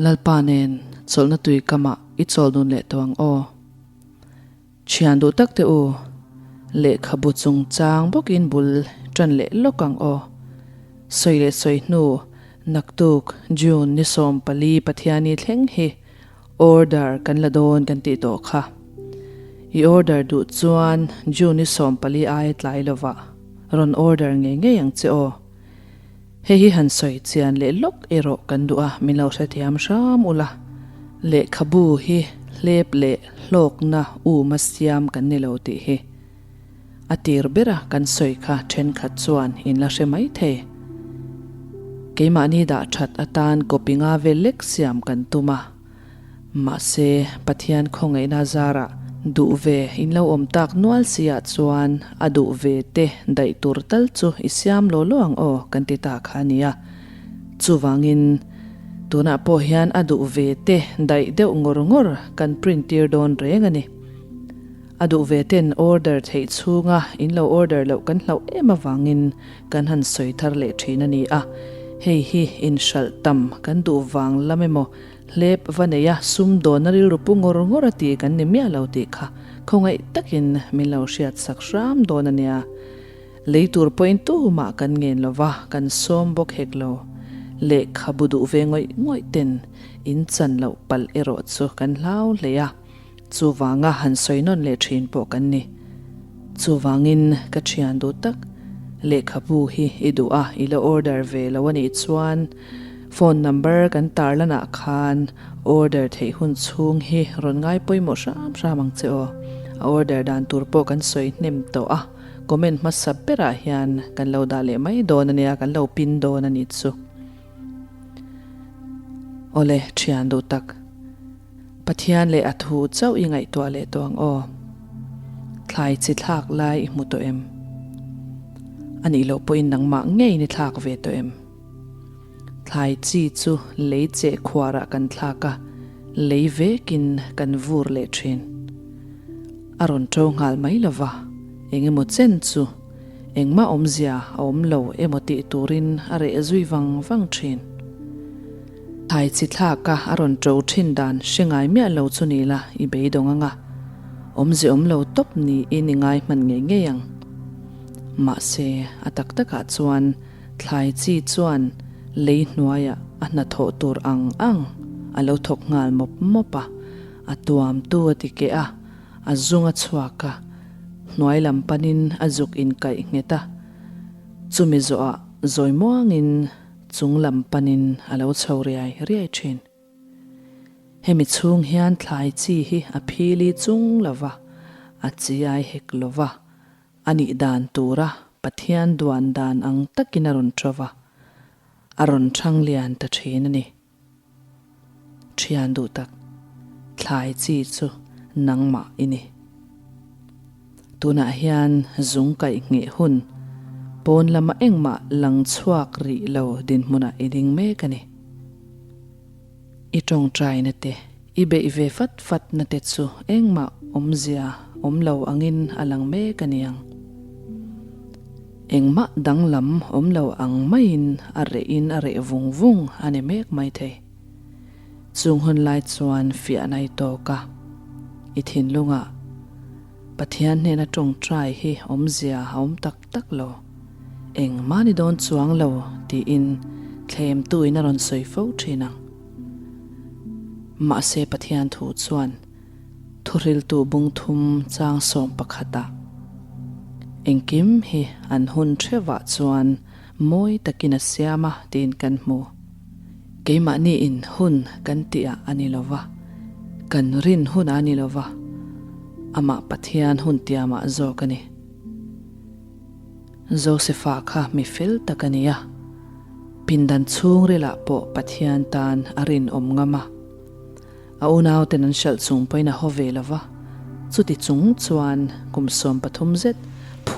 Lalpa nen chawlhna tui kamah i chawl dun leh tawh ang aw. Thian duh tak te u, lehkhabu chungchang bawkin bul tan leh lawk ang aw. Sawi leh sawi hnu, naktuk June ni 14 Pathiani thleng hi order kan la dawn kan tih tawh kha. I order duh chuan June ni 14 aia tlai lovah rawn order ngei ngei ang che aw. Hei hi han sawi chian leh lawk erawh kan duh a, min lo hrethiam hram ula. Lehkhabu hi hlep leh hlawkna uma siam kan ni lo tih hi a tir bera kan sawi kha thenkhat chuan in la hre mai thei. Keimahni dah that atan copy nga vel lek siam kan tum a. Mahse, Pathian khawngaihna zarah duh ve in lo awm tak nual si ah chuan a duh ve te daih tur tal chu i siam law law ang aw kan ti ta kha a nia. Chuvangin, tunah pawh hian a duh ve te daih deuh ngawr ngawr kan print tir dawn reng a ni. A duh ve ten order theih chhunga in lo order loh kan hlauh em avangin kan han sawi thar leh thin a ni a. Hei hi inhralh tam kan duh vang lam emaw Hlep va nei a, sum dawnna rilru pu ngawr ngawr a ti kan ni miah lo tih kha khawngaih takin min lo hriat sak hram dawn a nia. Lei tur pawhin tumah kan ngen lo va, kan sawm bawk hek lo. Lehkhabu duh ve ngawih ngawih ten in chan loh palh erawh chu kan hlau hle a, chuvanga han sawi nawn leh thin pawh kan ni. Chuvangin ka thian duh tak, lehkhabu hi i duh a, i la order ve lo a nih chuan, Phone number kan tarlanah khan order theih hun chhung hi rawn ngai pawimawh hram hram ang che aw. A order dan tur pawh kan sawi hnem tawh a, comment hmasa berah hian kan lo dah leh mai dawn a nia, kan lo pin dawn a ni chu. Awle, thian duh tak. Pathian leh a thu chauh i ngaihtuah leh tawh ang aw. Thlai chi thlak lai i hmu tawh em? A nih loh pawhin nangmah ngeiin i thlak ve tawh em? Thlai chi chu lei cheh khuarah kan thlak a, lei vekin kan vur leh thin. A rawn ṭo nghal mai lo va, eng emaw chen chu engmah awmzia a awm lo emaw tih turin a reh zui vang vang thin. Thlai chi thlaka a rawn ṭo thin dan hre ngai miah lo chu ni la i beidawng ang a, awmzia awm lo tawp niin i ngai hman ngei ngei ang. Mahse, a tak takah chuan Thlai chi chuan lei hnuaiah a hnathawh tur ang ang a lo thawk nghal mawp mawp a, a tuamtu a ti keh a, a zung a chhuak a, hnuai lam panin a zuk inkaih nghet a, chumi zawhah zawi muangin chung lam panin a lo chho riai riai thin. Hemi chhung hian thlai chi hi a phili chung lova, a chiai hek lova, A nih dan tura Pathian duan dan ang takin a rawn ṭo va, a rawn ṭhang lian ta ṭhin a ni. Ṭhian duh tak, thlai chi chu nangmah i ni. Tunah hian zung kaih ngheh hun, pawn lama engmah lang chhuak rih lo dinhmunah i ding mek a ni. I ṭawngṭaina te, i beih ve fat fatna te chu engmah awmzia awm lo angin a lang mek a niang. Engmah danglam awm lo ang maiin a rehin a reh vung vung a ni mek maithei. Chung hun lai chuan fiahna i tawk a, i thinlungah Pathian hnena ṭawngṭai hi awmzia a awm tak tak lo. Engmah ni dawn chuang lo tiin thlemtuin a rawn sawi fo thin ang. Mahse Pathian thu chuan thuhriltu bung thum chang sawm pakhatah engkim hi an hun theuhah chuan mawi takin a siam a tiin kan hmu. Keimahni in hun kan tihah a ni lo va, kan rin hunah a ni lo va, amah Pathian hun tiamah zawk a ni. Josefa kha mi fel tak a ni a, pindan chhungrilah pawh Pathian tan a rinawm ngam a. A unauten an hralh chung pawhin a haw ve lo va, chuti chung chuan kum 13 zet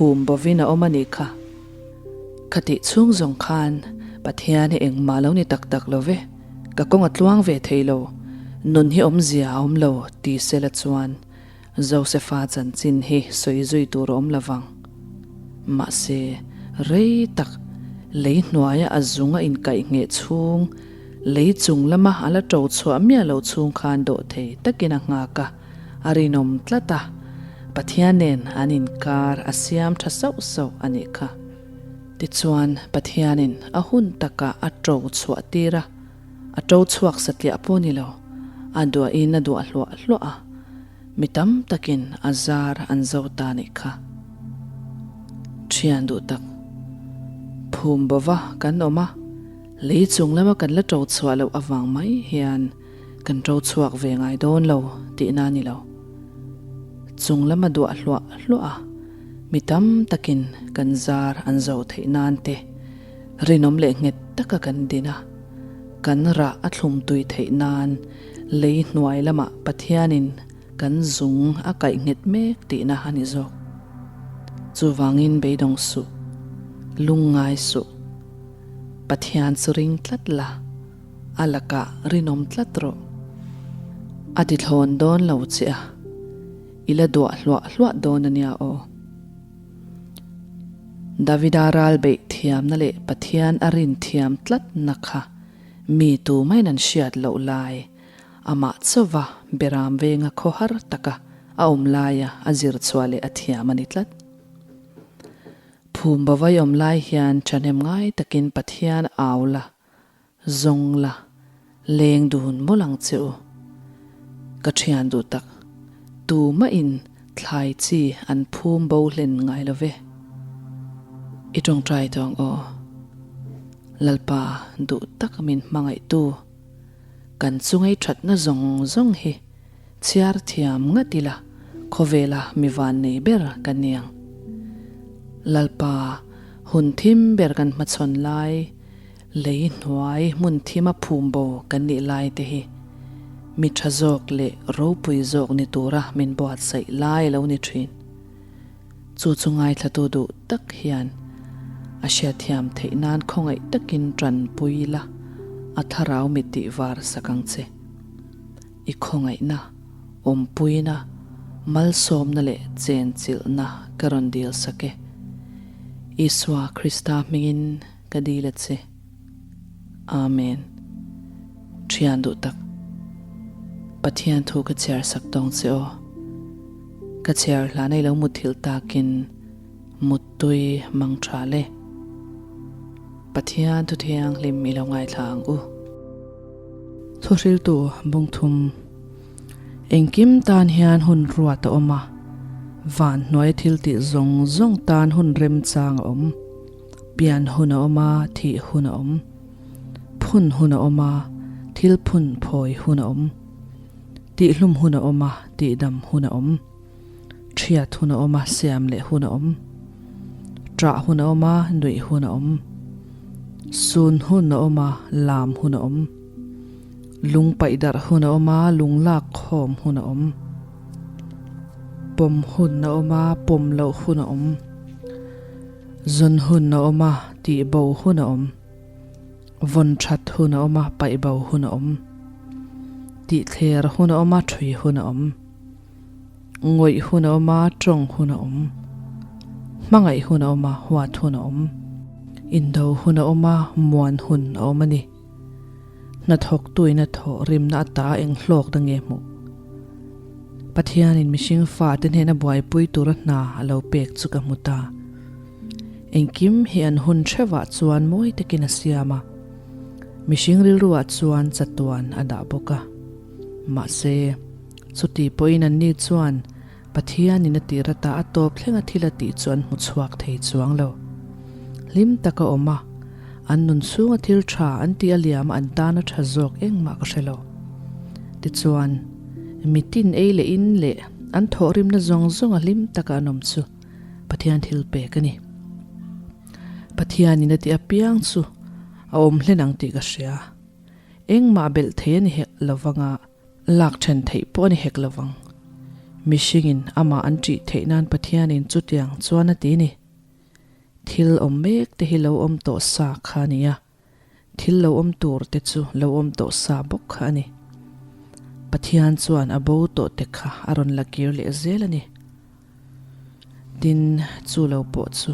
phum bovin a awm a nih kha. Khatih chhung zawng khan Pathian hi engmah lo ni tak tak lo ve, ka kawng a tluang ve thei lo, nun hi awmzia a awm lo ti sela chuan Josefa chanchin hi sawi zui tur a awm lo vang. Mahse, rei tak lei hnuaia a zung a inkaih ngheh chhung. Lei chung lama a la ṭo chhuah miah lo chhung khan dawhthei takin a nghak a, a rinawm tlat a, Pathian nen an inkar a siam ṭha sauh sauh a nih kha. Tichuan, Pathianin a hun takah a ṭo chhuah tir a, a ṭo chhuak satliah pawh ni lo, a duahin a duah hluah hluah a, mi tam takin a zar an zo ta nih kha. Thian duh tak, phum bova kan awm a, lei chung lama kan la ṭo chhuah loh avang mai hian kan ṭo chhuak ve ngai dawn lo tihna a ni lo. Chung lama duah hluah hluah a, mi tam takin kan zar an zo theih nan te rinawm leh nghet taka kan din a, kan rah a thlum tui theih nan lei hnuai lamah Pathianin kan zung a kaih nghet mek tihna a ni zawk. Chuvangin beidawng suh, lungngai suh. Pathian chu ring tlat la, a lakah rinawm tlat rawh. A ti thlawn dawn lo che a, i la duah hluah hluah dawn a nia aw. Davida ral beih thiamna leh Pathian a rin thiam tlatna kha mi tu maiin an hriat loh lai, amah chauva beram venga khawhar taka a awm laia a zir chhuah leh a thiam a ni tlat. Phum bawai awm lai hian thahnem ngai takin Pathian au la, Zawng la, leng dun mawlh ang che u. Ka thian duh tak, tumahin thlai chi an phum bo hlen ngai lo ve. I tawngtai tawh ang aw. Lalpa duh tak min hmangaihtu, kan chungei thatna zawng zawng hi Chhiar thiam ngat ila khawvela mi van nei ber kan ni ang. Lalpa, hun thim ber kan hmachhawn lai, lei hnuai hmun thima phum bo kan nih lai te hi mi tha zawk leh ropui zawk ni tura min buatsaih lai lo ni thin. Chu chu ngaithlatu duh tak hian a hriatthiam theih nan khawngaih takin tanpui ila a thlarau mit tih var sak ang che. I khawngaihna, awmpuina, malsawmna leh chenchilhna ka rawn dil sak e. Isua Krista hmingin ka dil a che. Amen. Thian duh tak, Pathian thu ka chhiar sak tawng che aw. Ka chhiar hlan ei lo muthilh takin muttui mang tha le. Pathian thu thianghlim i lo ngaithla ang u. Thuhriltu bungthum Engkim tan hian hun ruat a awm a, van hnuaia thil tih zawng zawng tan hun remchang a awm. Pian hun a awm a, thih hun a awm. Phun hun a awm a, thil phun phawi hun a awm. Tihhlum hun a awm a, tihdam hun a awm. Thiat hun a awm a, siam leh hun a awm. Ṭah hun a awm a, nuih hun a awm. Sun hun a awm a, lam hun a awm. Lung paih darh hun a awm a, lung lak khawm hun a awm. Pawm hun a awm a, pawm loh hun a awm. Zawn hun a awm a, tihbo hun a awm. Vawn that hun a awm a, paihbo hun a awm. Tihthler hun a awm a, ṭhui hun a awm. Ngawih hun a awm a, tawng hun a awm. Hmangaih hun a awm a, huat hun a awm. Indo hun a awm a, muan hun a awm a ni. Hnathawktuin a thawh rimna ata eng hlawkna nge hmuh? Pathianin mihring fate hnena buaipui tura hna a lo pek chu ka hmu ta. Engkim hi an hun hrevah chuan mawi takin a siam a, mihring rilruah chuan chatuan a dah bawk a. Mahse. Chuti pawhin anni chuan Pathianin a tir ata a tawp thlenga thil a tih chu an hmu chhuak thei chuang lo. Hlim taka awm a, an nun chhunga thil tha an tih a liam a an tana tha zawk engmah ka hre lo. Tichuan, mitin ei leh in leh an thawhrimna zawng zawnga hlim taka an awm chu Pathian thil pek a ni. Pathianin a tih apiang chu a awm hlen ang tih ka hria. Engmah belh thei a ni hek lovang a. Lak then theih pawh a ni hek lovang. Mihringin amah an ṭih theih nan Pathianin chutiang chuan a ti ni. Thil awm mek te hi lo awm tawh sa kha a ni a, thil lo awm tur te chu lo awm tawh sa bawk kha a ni. Pathian chuan a bo tawh te kha a rawn la kir leh zel a ni. Tin, chu lo pawh chu.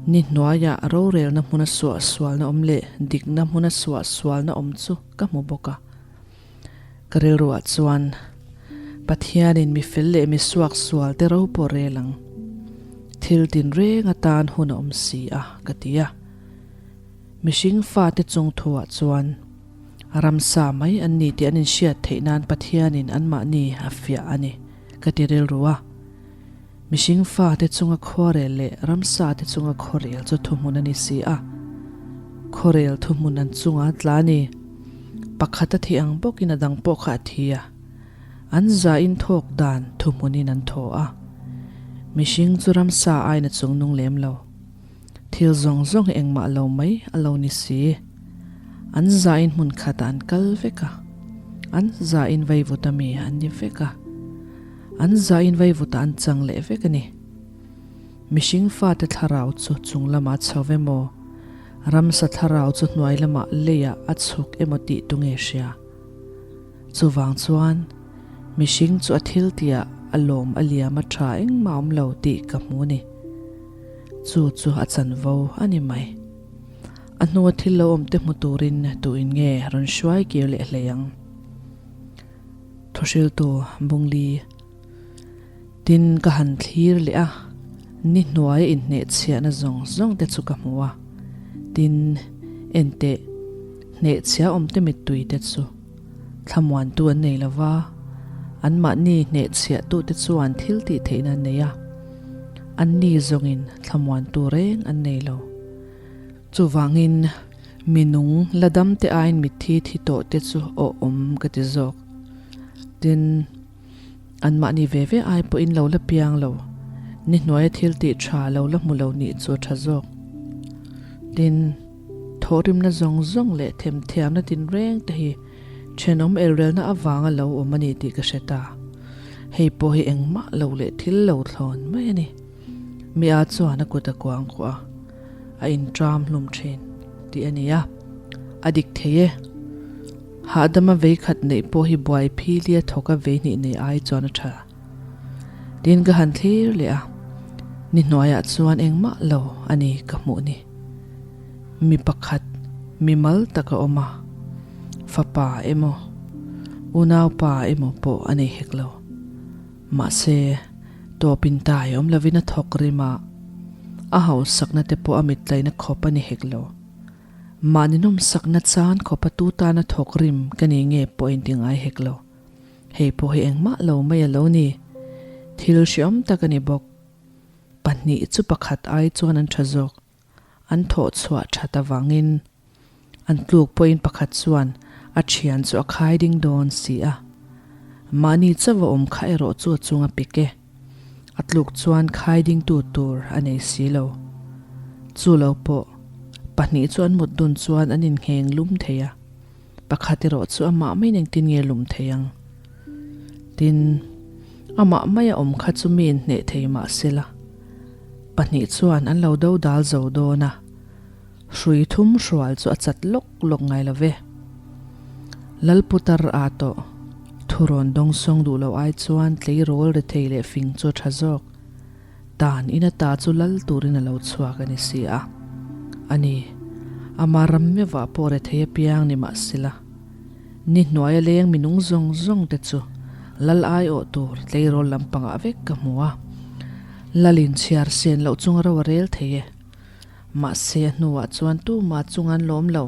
Ni hnuaiah rorelna hmuna suahsualna awm leh dikna hmuna suahsualna awm chu ka hmu bawk a. Ka rilruah chuan, Pathianin mi fel leh mi suaksual te ro pawh rel ang. Thil tinreng atan hun a awm si a, ka ti a. Mihring fate chung thuah chuan ramsa mai an ni tih an inhriat theih nan Pathianin anmahni a fiah a ni, ka ti rilru a. Mihring fate chunga khuarel leh ramsa te chunga khuarel chu thuhmun a ni si a. Khuarel thuhmun an chunga tla a ni. Pakhat a thih ang bawkin a dang pawh kha a thi a. An zain thawk dan thuhmunin an thaw a. Mihring chu ramsa aiin a chungnung lem lo. Thil zawng zawng hi engmah lo mai a lo ni si. An zain hmun khatah an kal vek a. An zain veivuta mi an ni vek a. An zain vaivutah an chang leh vek a ni. Mihring fate thlarau chu chung lamah a chho emaw, ramsa thlarau chu hnuai lamah leiah a chhuk emaw tih tu nge hria? Chuvang chuan, mihring chu a thil tihah a lawm a liam a tha engmah awm lo tih ka hmu a ni. Chu chu a chanvo a ni mai. A hnua thil lo awmte hmu turin tuin nge rawn hruai kir leh hlei ang? Thuhriltu Bungli Tin ka han thlir leh a, ni hnuaia inhnehchhiahna zawng zawng te chu ka hmu a. Tin, enteh, hnehchhia awmte mittui te chu thlamuantu an nei lo va, anmahni hnehchhiahtute chuan thil tih theihna an nei a, anni zawngin thlamuantu reng an nei lo. Chuvangin, mi nung la dam te aiin mitthi thi tawh te chu aw awm ka ti zawk. Tin, anmahni ve ve ai pawhin lo la piang lo, ni hnuaia thil tih tha lo la hmu lo nih chu a tha zawk. Tin, thawhrimna zawng zawng leh themthiamna tinreng te hi thenawm elrelna avanga lo awm a ni tih ka hre ta. Hei pawh hi engmah lo leh thil lo thlawn mai a ni. Mi a chuan a kut a kuang kuah a, a inṭam hlum ṭhin tih a ni a, a dik thei e. Hahdama vei khat neih pawh hi buai phili a thawk a vei hnih nei ai chuan a ṭha. Tin ka han thlir leh a, ni hnuaiah chuan engmah lo a ni ka hmuh ni. Mi pakhat mi mal tak a awm a, fapa emaw, unaupa emaw pawh a nei hek lo. Mahse, tawpin tai awm lovin a thawk rim a, a hausakna te pawh a mitlaina khawp a ni hek lo. Mahni nawmsakna chan khawpa tu tana thawk rim ka ni nge pawh a inti ngai hek lo. Hei pawh hi engmah lo mai a lo ni. Thil hreawm tak a ni bawk. Pahnih chu pakhat ai chuan an tha zawk. An thawh chhuah that avangin an tluk pawhin pakhat chuan a thian chu a khai ding dawn si a. Mahni chauh a awm kha erawh chu a chung a pik e. A tluk chuan khai dingtu tur a nei si lo. Chu lo pawh pahnih chu an mut dun chuan an inngheng lum thei a. Pakhat erawh chu amah maiin engtin nge lum thei ang? Tin, amah maia awm kha chu mi inhneh thei mah sela, pahnih chuan an lo do dal zo dawn a, hrui thum hrual chu a chat lawk lawk ngai lo ve. Lalputar a tawh, thurawn dawngsawng duh loh ai chuan tleirawl rethei leh fing chu a tha zawk. Dan in ata chu lal turin a lo chhuak a ni si a. A ni, ama ram meuhah pawh rethei apiang ni mah sela, ni hnuaia leng minung zawng zawng te chu lal aiawh tur tleirawl lampangah vek ka hmu a. Lalin chhiar sen loh chunga ro a rel thei e. Mahse a hnuah chuan tumah chung an lawm lo.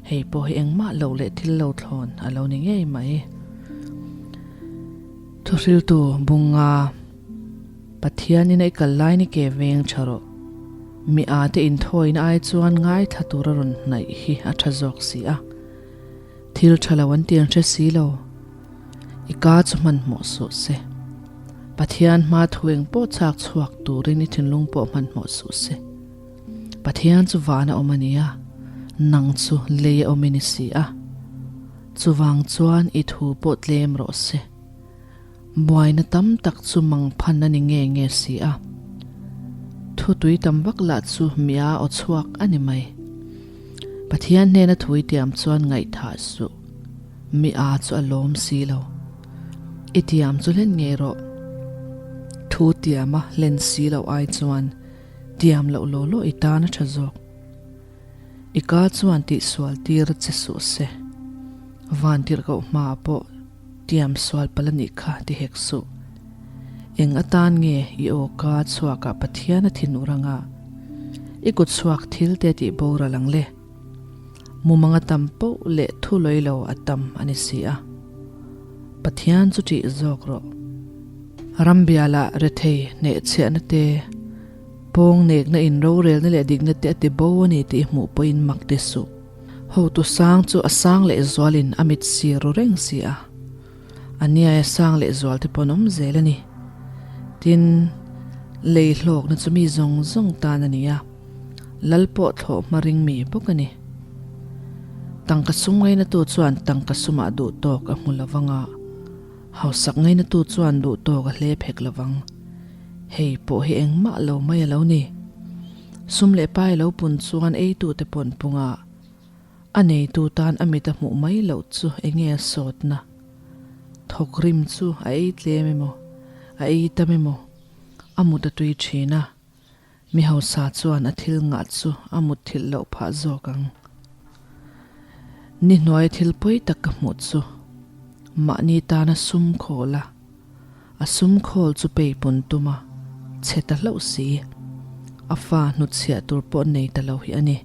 Hei pawh hi engmah lo leh thil lo thlawn a lo ni ngei mai. Thuhriltu Bunga Pathianin a i kal lai ni ke veng tha rawh. Mi a te inthawina ai chuan ngaithla tur a rawn hnaih hi a tha zawk si a. Thil tha lo an tiang hre si lo. I ka chu hmanhmawh suh se. Pathian hma thu eng pawh chak chhuak turin i thinlung pawh hmanhmawh suh se. Pathian chu van a awm a nia, nang chu lei a awm i ni si a. Chuvang chuan i thu pawh tlem rawh se. Buaina tam tak chu mangphan a ni nge nge si a. Thu tui tam vak lah chu mia aw chhuak a ni mai. Pathian hnena thu i tiam chuan ngaihthah suh. Mi a chu a lawm si lo. I tiam chu hlen ngei rawh. Thu tiama hlen si loh ai chuan. Tiam loh law law i tan a tha zawk. I ka chuan tihsual tir che suh se. Van tirhkoh hmaah pawh tiam sual palh a nih kha ti hek suh. Eng atan nge i aw ka chhuakah Pathian a thinur anga i kut chhuak thil te tih boral ang le? Mumang a tam poh leh thu lawi lo a tam a ni si a. Pathian chu ṭih zawk rawh. Rambialah rethei hnehchhiahna te, pawng nekna in rorelna leh dikna te a ti bo a ni tih hmuh pawhin mak ti suh. Hotu sang chu a sang leh zualin a mit sir ru reng si a. A niaia sang leh zual te pawh an awm zel a ni. Tin, lei hlawkna chu mi zawng zawng tan a ni a, lal pawh thlawh hma ring mi bawk a ni. Tangka sum ngainatu chuan tangka sumah duh tawk a hmu lo vang a, hausak ngainatu chuan duh tawk a hlep hek lo vang. Hei pawh hi engmah lo mai a lo ni. Sum leh pai lo pun chuan eitute pawh an pung a. A neitu tan a mit a hmuh mai loh chu enge a sawtna? Thawk rim chu a ei tlem emaw, a ei tam emaw, a mut a tui thin a, mi hausa chuan a thil ngah chu a mut thilh loh phah zawk ang. Ni hnuai thil pawi tak ka hmuh chu mahni tana sum khawl a, A sum khawl chu pei pawn tum a, chhe ta hlauh si. A fa hnutchhiah tur pawh nei ta lo hi a ni.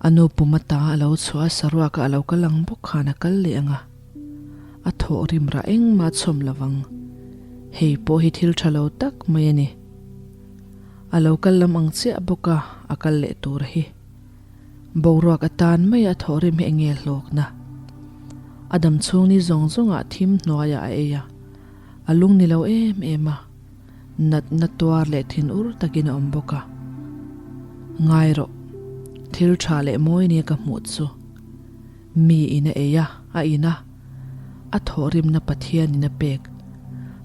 A nu pum ata a lo chhuah a, saruaka a lo kal ang bawk khan a kal leh ang a. A thawh rim rah engmah a chhawm lo vang. Hei pawh hi thil tha lo tak mai a ni. A lo kal lam ang chiah bawk a, a kal leh tur hi. Boruak atan mai a thawh rim hi enge hlawkna? A dam chhung ni zawng zawngah thim hnuaiah a ei a, a lung ni lo em em a, natna tuar leh thin ur takin a awm bawk a. Ngai rawh, thil tha leh mawi nia ka hmuh chu. Mi in a ei a, a in a, a thawh rimna Pathian in a pek.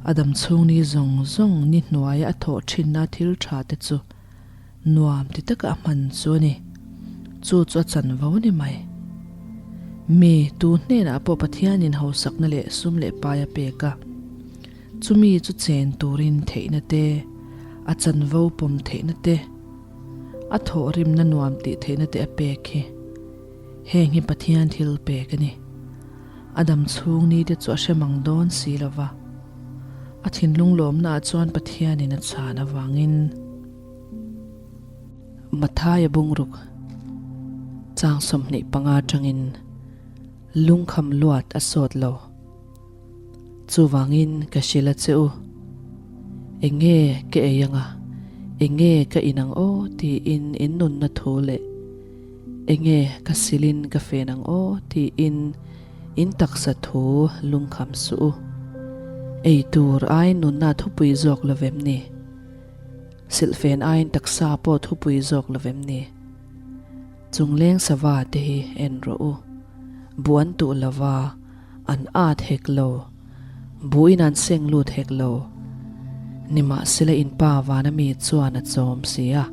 A dam chhung ni zawng zawng ni hnuaia a thawh thinna thil tha te chu Nuam ti taka a hman chu a ni. Chu chu a chanvo a ni mai. Mi tu hnenah pawh Pathianin hausakna leh sum leh pai a pek a. Chumi chu chen turin theihna te, a chanvo pawm theihna te, a thawhrimna nuam tih theihna te a pek hi. Heng hi Pathian thil pek a ni. A dam chhung ni te chu a hre mang dawn si lo va. A thinlung lawmnaah chuan Pathianin a chhan avangin. Mathaia bungruk chang 25 atangin lungkham luat a sawt lo. Chuvangin ka hrilh a che u, Enge ka ei anga, enge ka in ang aw tiin in nunna thu leh enge ka silin ka fen ang aw tiin in taksa thu lungkham suh u. Ei tur aiin nunna thupui zawk lo vem ni? Silhfen aiin taksa pawh thupui zawk lo vem ni? Chungleng sava te hi en rawh u. Bu an tuh lo va, an at hek lo. Buin an seng lut hek lo. Nimahsela in pa vana mi chuan a chawm si a.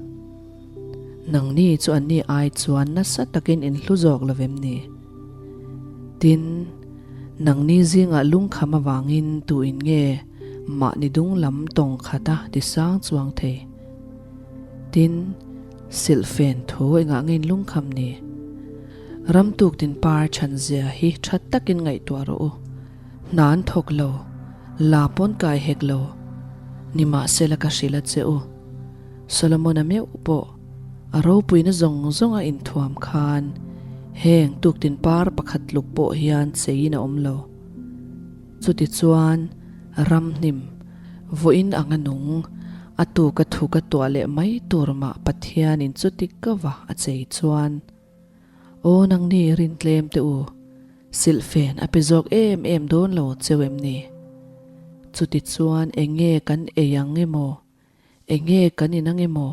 Nangni chu anni ai chuan nasa takin in hlu zawk lo vem ni? Tin, nangni zingah lungkham avangin tuin nge Mahni dung lam tawng khata ti sang chuang thei. Tin, silhfen thu engah nge in lungkham ni? Ramtuk tin par chhan zia hi tha takin ngaihtuah rawh u. Hna an thawk lo, la pawn kai hek lo. Nimahsela ka hrilh a che u. Solomon-a meuh pawh a ropuina zawng zawng a inthuam khan heng tuktin par pakhat tluk pawh hian cheiin a awm lo. Chutichuan, ramhnim, vawiin anga nung, a tuka thuka tuah leh mai tur mah Pathianin chuti kava a chei chuan, Aw nangni rintlem te u, silhfen a pe zawk em em dawn lo cheu em ni? Chutichuan eng nge kan ei ang emaw, eng nge kan in ang emaw,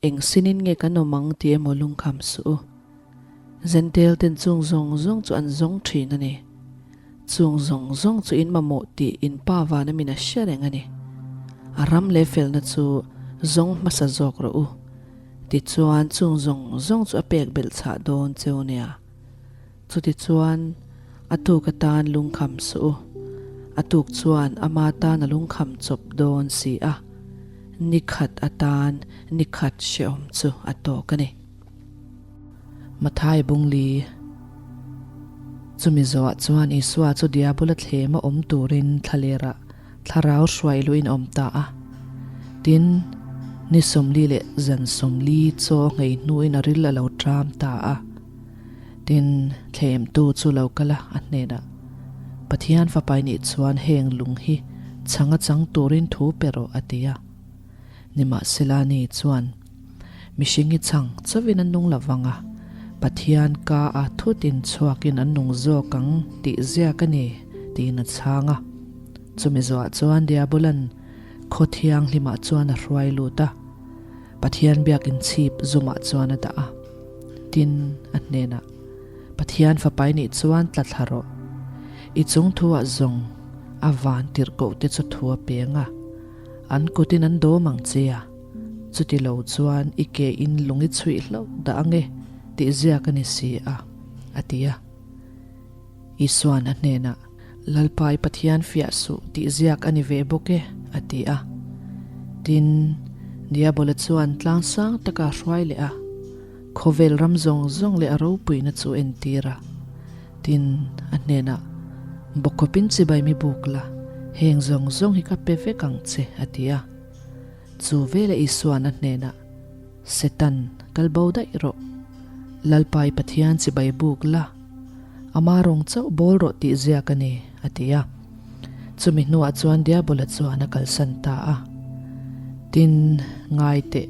Eng sinin nge kan awm ang tih emaw lungkham suh u. Zentel ten chung zawng zawng chu an zawng thin a ni. Chung zawng zawng chu in mamawh tih in pa vana min a hre reng a ni. A ram leh felna chu zawng hmasa zawk rawh u. Tichuan chung zawng zawng chu a pek belh chhah dawn cheu nia. Chutichuan a tuk atan lungkham suh u. A tuk chuan ama tan a lungkham chawp dawn si a. Ni khat atan ni khat hrehawm chu a tawk a ni. Mathai Bungli, Chumi zawhah chuan Isua chu Diabola thlema awm turin thlalerah thlarau hruai luhin a awm ta a. Tin, ni 40 leh zan 40 chaw nghei hnuin a ril a lo ṭam ta a. Tin, thlemtu chu lo kal a, a hnenah, Pathian Fapai nih chuan heng lung hi chhang a chang turin thu pe rawh, a ti a. Nimahsela ni chuan, Mihring hi chhang chauhin an nung lo vang a, Pathian ka a thutin chhuakin an nung zawk ang tih ziak a ni, tiin a chhang a. Chumi zawhah chuan Diabolan khaw thianghlimah chuan a hruai lut a, Pathian biakin chhip zumah chuan a dah a. Tin, a hnenah, Pathian Fapai nih chuan tla thla rawh. I chung thuah zawng a van tirhkohte chu thu a peng a, an kutin an dawm ang che a, chuti lo chuan i ke in lung i chhuih hlauh dah ang e tih ziak a ni si a, a ti a. Isua'n a hnenah, Lalpa i Pathian fiah suh tih ziak a ni ve bawk e, a ti a. Tin, Diabola chuan tlang sang taka a hruai leh a, khawvel ram zawng zawng leh a ropuina chu a entir a. Tin, a hnenah, Bawkawpin chibai mi buk la, heng zawng zawng hi ka pe vek ang che, a ti a. Chu veleh Isua'n a hnenah, Setan, kal bo daih rawh. Lalpa i Pathian chibai buk la, ama rawng chauh bawl rawh tih ziak a ni, a ti a. Chumi hnuah chuan Diabola chuan a kalsan ta a. Tin, ngai teh,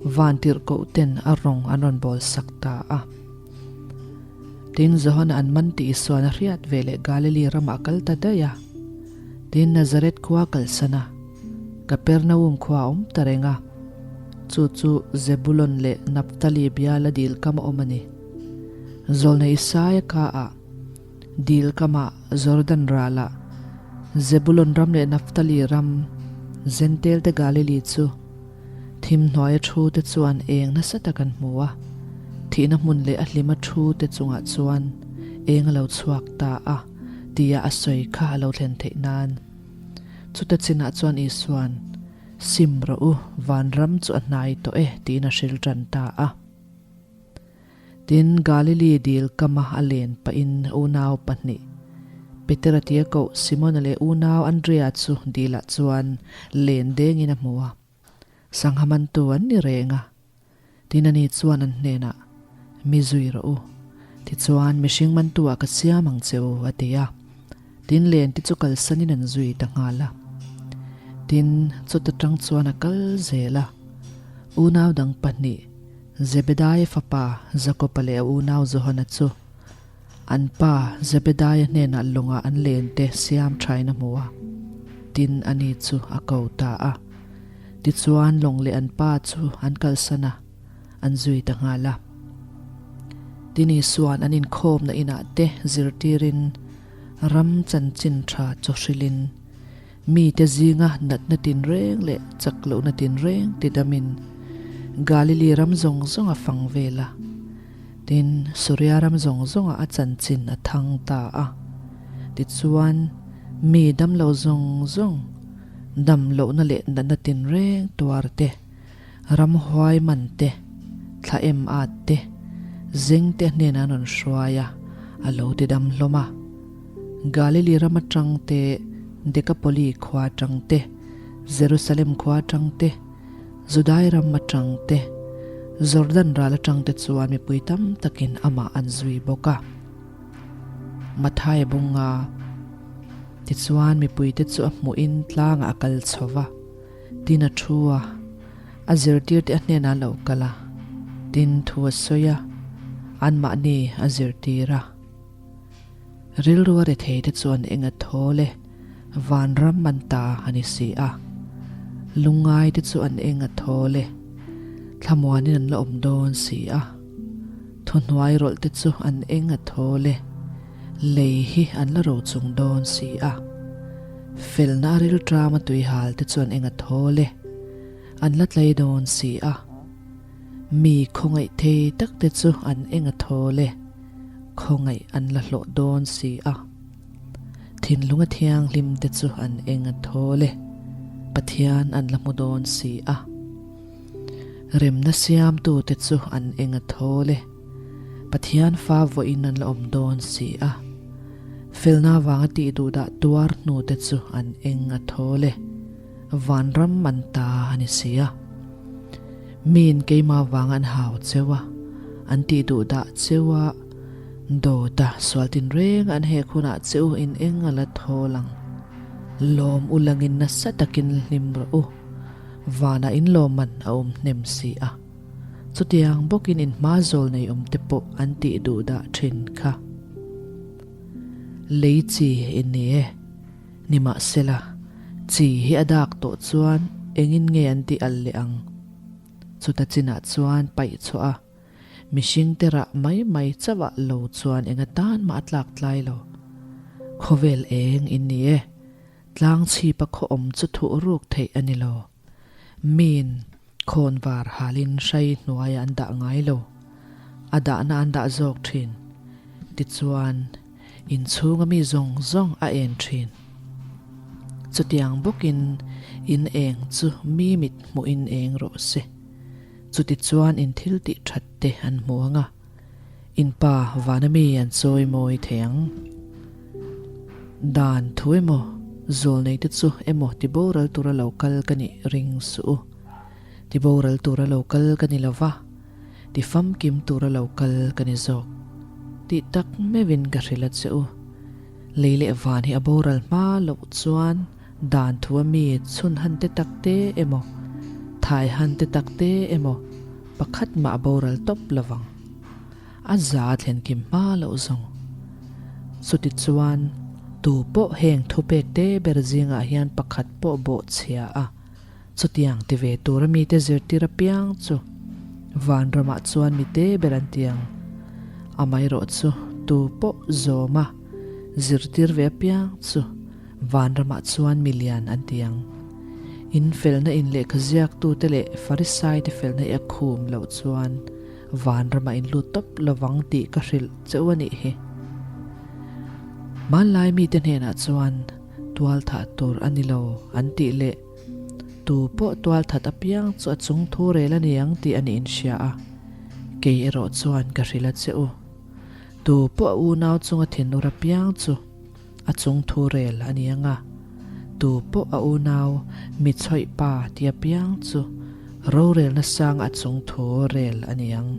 van tirhkoh ten a rawng an rawn bawl sak ta a. Tin, Johana an man tih Isuan a hriat ve leh Galili ramah a kal ta daih a. Tin, Nazareth khua a kalsan a. Kapernaum khua a awm ta reng a, chu chu Zebulon leh Naphtali biala dil kam a awm a ni. Zawlna Isaia kaah, dil kamah Jordan ralah, Zebulon ram leh Naphtali ram, Zentel te Galili chu thim hnuaia thu te chuan eng nasa tak an hmu a, thihna hmun leh a hlima thu te chungah chuan eng a lo chhuak ta a tia a sawi kha a lo thlen theih nan. Chuta chinah chuan Isua'n, Sim rawh u, vanram chu a hnai tawh e, tiin a hril tan ta a. Tin, Galili dil kama a len pahin unau pahnih, Petera tia koh Simona leh unau Andrea chu dilah chuan len dengin a hmu a. Sangha mantu an ni reng a. Tin ani chuan an hnenah, Mi zui rawh u. Tichuan, mihring mantu ah ka siam ang che u, a ti a. Tin len te chu kalsanin an zui ta nghal a. Tin, chuta tang chuan a kal zel a. Unau dang pahnih, Zebedaia fapa Jakoba leh a unau Johana chu an pa Zebedaia hnenah lawngah an len te siam thain a hmu a. Tin, ani chu a ko ta a. Tichuan lawng leh an pa chu an kalsan a, an zui ta nghal a. Tin Isua'n an inkhawmna inah te zirtirin ram chanchin tha chaw hrilhin mite zinga natna tinreng leh chak lohna tinreng tidamin Galili ram zawng zawng a fang vel a. Tin, Suria ram zawng zawngah a chanchin a thang ta a. Tichuan, mi damlo zawng zawng, Dam lohna leh natna tinreng tuar te, ramhuai man te, thla em at te, zeng te hnenah an rawn hruai a, a lo ti dam hlawm a. Galili ram atang te, Dekapoli khua atang te, Jerusalem khua atang te, Judai ram atang te, Jordan ral atang te chuan mipui tam takin amah an zui bawk a. Mathai bunga. Tichuan mipuite chu a hmuhin tlangah a kal chho va, tin a thu a, a zirtirte a hnenah a lo kal a, tin thu a sawi a, anmahni a zirtir a. Rilru a retheite chuan eng a thawl e, vanram an ta a ni si a. Lungngaite chu an eng a thawl e, thlamuanin an la awm dawn si a. Thuhnuai rawlh te chu an eng a thawl e, lei hi an la ro chung dawn si a. Felna a rilṭam a tuihal te chu an eng a thawl e, an la tlei dawn si a. Mi khawngaih thei tak te chu an eng a thawl e, khawngaih an la hlawh dawn si a. Thinlung a thianghlim te chu an eng a thawl e. Pathian an la hmu dawn si a. Remna siamtute chu an eng a thawl e. Pathian fa vawiin an la awm dawn si a. Felna vanga tih duhdah tuar hnute chu an eng a thawl e. Vanram an ta a ni si a. Miin keimah vanga an hau cheu a, an tih duhdah cheu a, dawt a, sual tinreng an hek hunah che u in eng a la thawl ang. Lawm u langin nasa takin hlim rawh u. Vanah in lawmman a awm hnem si a. Chutiang bawkin in hma zawl nei awm te pawh an tih duh dah thin kha. Lei chi in ni e. Nimahsela, chi hi a dak tawh chuan engin nge an tih al leh ang? Chuta chinah chuan paih chhuah a, mihring te rah mai mai chauh ah lo chuan eng atan mah a tlak tlai lo. Khawvel eng in ni e. Tlang chhipa khaw awm chu thuh ruk theih a ni lo. Miin khawnvar halin hrai hnuaiah an dah ngai lo. A dahna an dah zawk thin. Tichuan, inchhunga mi zawng zawng a en thin. Chutiang bawkin in eng chu mi mit hmuhin eng rawh se. Chutichuan in thil tih that te an hmu ang a. In pa vana mi an chawi mawi thei ang. Dan thu emaw, zawlnei te chu emaw ti boral tura lo kal ka nih ring suh u. Ti boral tura lo kal ka ni lo va, ti famkim tura lo kal ka ni zawk. Tih tak meuhin ka hrilh a che u. Lei leh van hi a boral hma loh chuan Dan thu a mi chhun han te tak te emaw, thai han te tak te emaw pakhat mah a boral tawp lo vang. A za thlen kim hma loh zawng. Chuti chuan tu pawh heng thupek te ber zingah hian pakhat pawh bawh chhia a, chutiang ti ve tura mite zirtir apiang chu vanramah chuan mite ber an ti ang. Amaherawh chu tu pawh zawm a, zirtir ve apiang chu Vanramah chuan mi lian an ti ang. In felna in lehkha ziaktute leh Farisaite felna i a khum loh chuan vanramah in lut tawp lovang tih ka hrilh che u a nih hi. Hmanlai mite hnenah chuan tualthah tur a ni lo an tih leh tu pawh tualthat apiang chu a chung thu rel a ni ang tih a nih inhria a, kei erawh chuan ka hrilh a che u. Tu pawh a unau chunga thinur apiang chu A chung thu rel a ni ang a, tu pawh a unau mi chhawih pa ti apiang chu rorelna sang a chung thu rel a ni ang.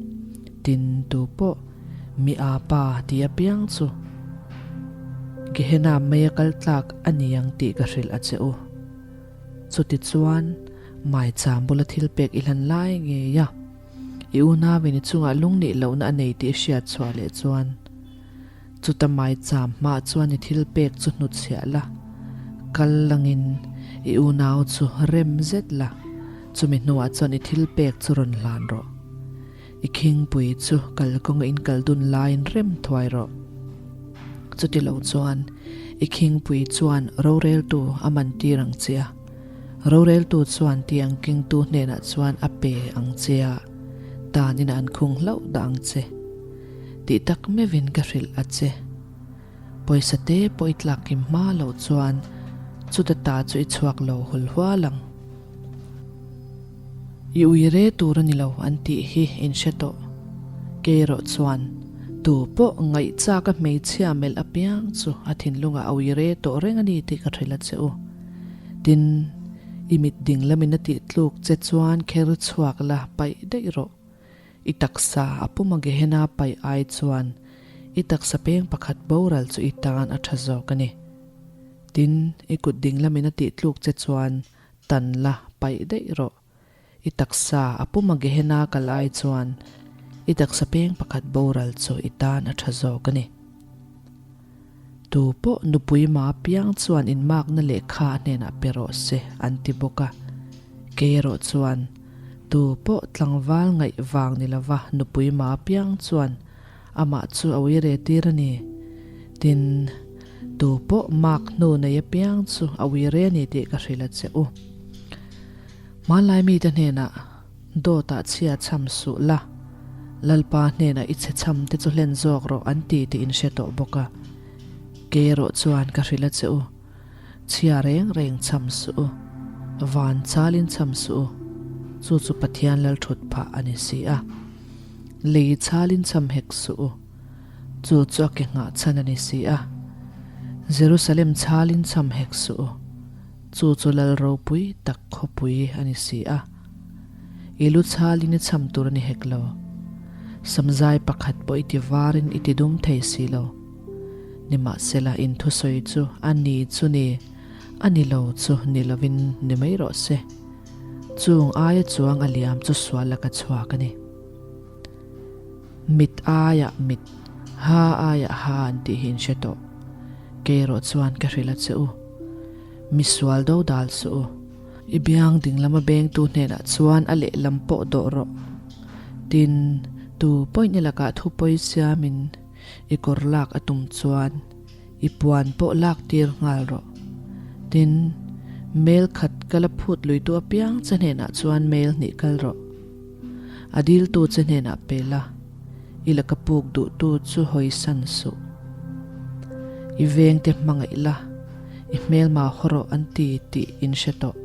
Tin, tu pawh mi aa pa ti apiang chu Gehenna meia kal tlak a ni ang tih ka hrilh a che u. Chutichuan, maicham bula thil pek i hlan lai ngei a, i unauin i chungah lungnih lohna a nei tih i hriat chhuah leh chuan, Chuta maicham hmah chuan i thil pek chu hnutchhiah la, kal langin i unau chu rem zet la, chumi hnuah chuan i thil pek chu rawn hlan rawh. I khingpui chu kalkawnga in kal dun laiin rem thuai rawh. Chuti lo chuan i khingpui chuan roreltu a man tir ang che a, roreltu chuan tiang kengtu hnenah chuan a pe ang che a, tan inah an khung hlauh dah ang che. Tih tak meuhin ka hrilh a che. Pawisa te pawh i tlak kim hma loh chuan chuta ta chu i chhuak lo hul hual ang. I ui re tur a ni lo an tih hi in hre tawh. Kei erawh chuan tu pawh ngaih chak a hmeichhia melh apiang chu a thinlungah a ui re tawh reng a ni tih ka hrilh a che u. Tin, i mit ding lamin a tih tluk che chuan kher chhuak la paih daih rawh. I taksa a puma Gehenna paih ai chuan i taksa peng pakhat boral chu i tan a tha zawk a ni. Tin, i kut ding lamin a tih tluk che chuan tan la paih daih rawh. I taksa a puma Gehenna kal ai chuan i taksa peng pakhat boral chu i tan a tha zawk a ni. Tu pawh nupui ma piang chuan inmakna lehkha a hnenah pe rawh se an ti bawk a. Kei erawh chuan tu pawh tlangval ngaih vang ni lova nupui ma piang chuan amah chu a ui re tir a ni. Tin, tu pawh mak hnu nei apiang chu a ui re a ni tih ka hrilh a che u. Hmanlai mite hnenah. Dawtah chhia chham suh la, Lalpa hnenah i chhe chham te chu hlen zawk rawh an ti tih in hre tawh bawk a. Kei erawh chuan ka hrilh a che u, chhia reng reng chham suh u. Van chalin cham suh u, chu chu Pathian lal thut phah a ni si a. Lei chalin cham hek suh u, chu chu a ke nghah chhan a ni si a. Jerusalem chalin cham hek suh u, chu chu lal ropui tak khawpui a ni si a. I lu chalin i cham tur a ni hek lo. Samzai pakhat pawh i ti varin i ti dum thei si lo. Nimahsela in thusawi chu a ni chu ni, a ni lo chu ni lovin ni mai rawh se. Chung aia chuang a liam chu sual laka chhuak a ni. Mit aiah mit, ha aiah ha an tih hi in hre tawh. Kei erawh chuan ka hrilh a che u. Mi sual do dal suh u. I biang dinglama bengtu hnenah chuan a lehlam pawh dawh rawh. Tin, tu pawhin i lakah thu pawi siamin i kawr lak a tum chuan i puan pawh lak tir nghal rawh. Tin, mail khat ka la phut luitu apiang che hnenah chuan mail hnih kal rawh. A diltu che hnenah pe la, i laka puk duhtu chu hawisan suh. I vengte hmangaih la, i hmelma haw rawh an ti tih in hre tawh.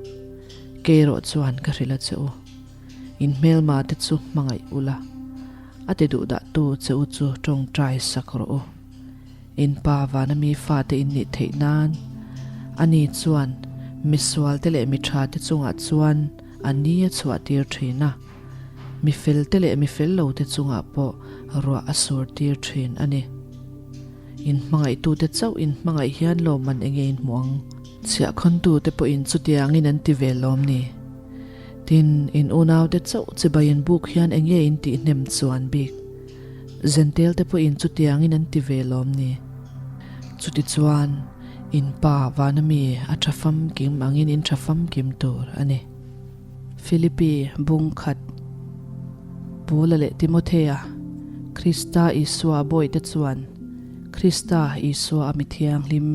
Kei erawh chuan ka hrilh a che u. In hmelma te chu hmangaih ula, a ti duh dah tu che u chu tawngtai sak rawh u. In pa vana mi fate in nih theih nan, ani chuan misual te leh mi tha te chungah chuan a ni a chhuah tir thin a, mi fel te leh mi fel lo te chungah pawh ruah a sur tir thin a ni. In hmangaihtute chauh in hmangaih hian lawmman enge in hmu ang? Chhiahkhawntute pawhin chutiangin an ti ve lawm ni? Tin, in unaute chauh chibai in buk hian enge in tih hnem chuan bik? Zentelte pawhin chutiangin an ti ve lawm ni? Chutichuan, in pa vana mi a tha famkim angin in tha famkim tur a ni. Philippi bung khat Paula leh Timothea, Krista Isua bawihte chuan Krista Isua a mi thianghlim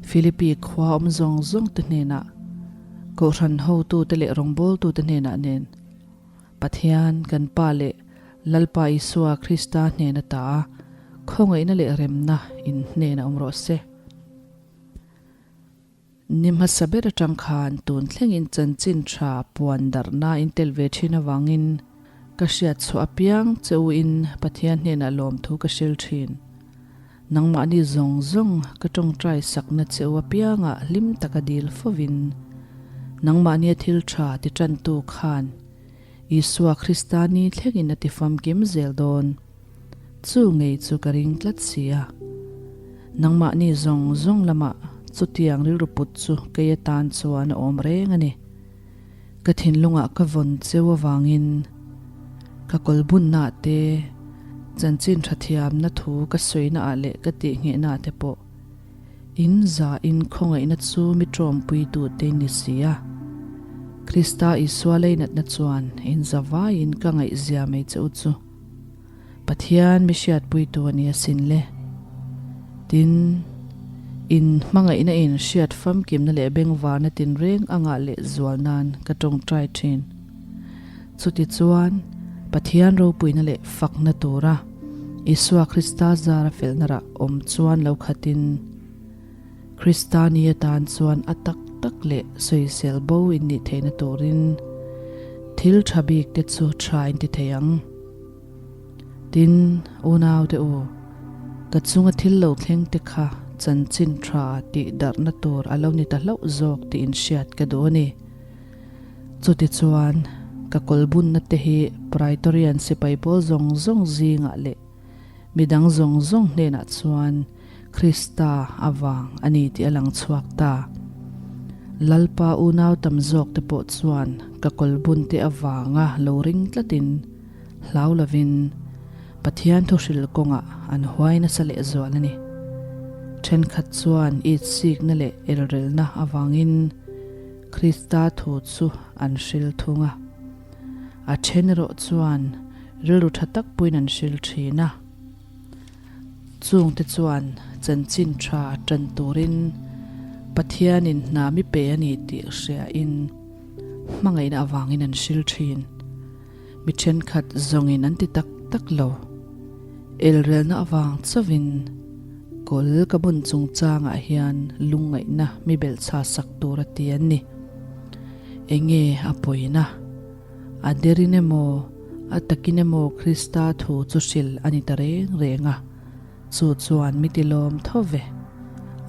Philippi khua awm zawng zawngte hnenah, Kohhran hotute leh rawngbawltute hnenah nen Pathian kan Pa leh Lalpa Isua Krista hnena ta a khawngaihna leh remna in hnenah awm rawh se. Ni hmasa ber atang khan tun thlengin chanchin tha puan darhna in tel ve thin avangin ka hriat chhuah apiang che u in Pathian hnenah lawmthu ka hril thin. Nangmahni zawng zawng ka tawngtai sakna che u apiangah hlim taka dil fovin nangmahnia thil tha ti tantu khan Isua Krista ni thlengin a ti famkim zel dawn. Chu ngei chu ka ring tlat si a. Nangmahni zawng zawng lamah chutiang rilru put chu kei atan chuan a awm reng a ni. Ka thinlungah ka vawn cheu avangin ka kawlbunnaah te, chanchin tha thiamna thu ka sawinaah leh ka tihnghehnaah te pawh in zahin khawngaihna chu mi tawmpuitute in ni si a. Krista Isua leinatna chuan in zavaiin ka ngaihzia mai che u chu. Pathian mi hriatpuitu a ni asin le. Tin, in hmangaihna in hriat famkimna leh bengvarna tinreng a ngah leh zual nan ka tawngtai thin. Chutichuan, Pathian ropuina leh fakna tura Isua Krista zara felna rah awm chuan lo khatin, Krista ni atan chuan a tak tak leh sawisel bo in nih theihna turin thil tha bik te chu tha in ti thei ang. Tin, unaute u, ka chunga thil lo thleng te kha chanchin tha tih darhna tur a lo ni ta hlauh zawk tih in hriat ka duh a ni. Chutichuan, ka kawlbunna te hi Praetorian sipai pawl zawng zawng zingah leh midang zawng zawng hnenah chuan Krista avang a ni tih a lang chhuak ta. Lalpa unau tam zawk te pawh chuan ka kawlbun te avanga lo ring tlatin hlau lovin Pathian thuhril kawngah an huai nasa lehzual a ni. Thenkhat chuan itsikna leh elrelna avangin Krista thu chu an hril thung a. A then erawh chuan rilru tha tak puiin an hril thin a. Chungte chuan chanchin tha tan turin Pathianin hna mi pe a ni tih hriain hmangaihna avangin an hril thin. Mi thenkhat zawngin an ti tak tak lo. Elrelna avang chauhin kawl ka bun chungchangah hian lungngaihna mi belhchha sak tur a ti an ni. Enge a pawina? A derin emaw, a takin emaw Krista thu chu hril a ni ta reng reng a, chu chuan mi ti lawm tho ve.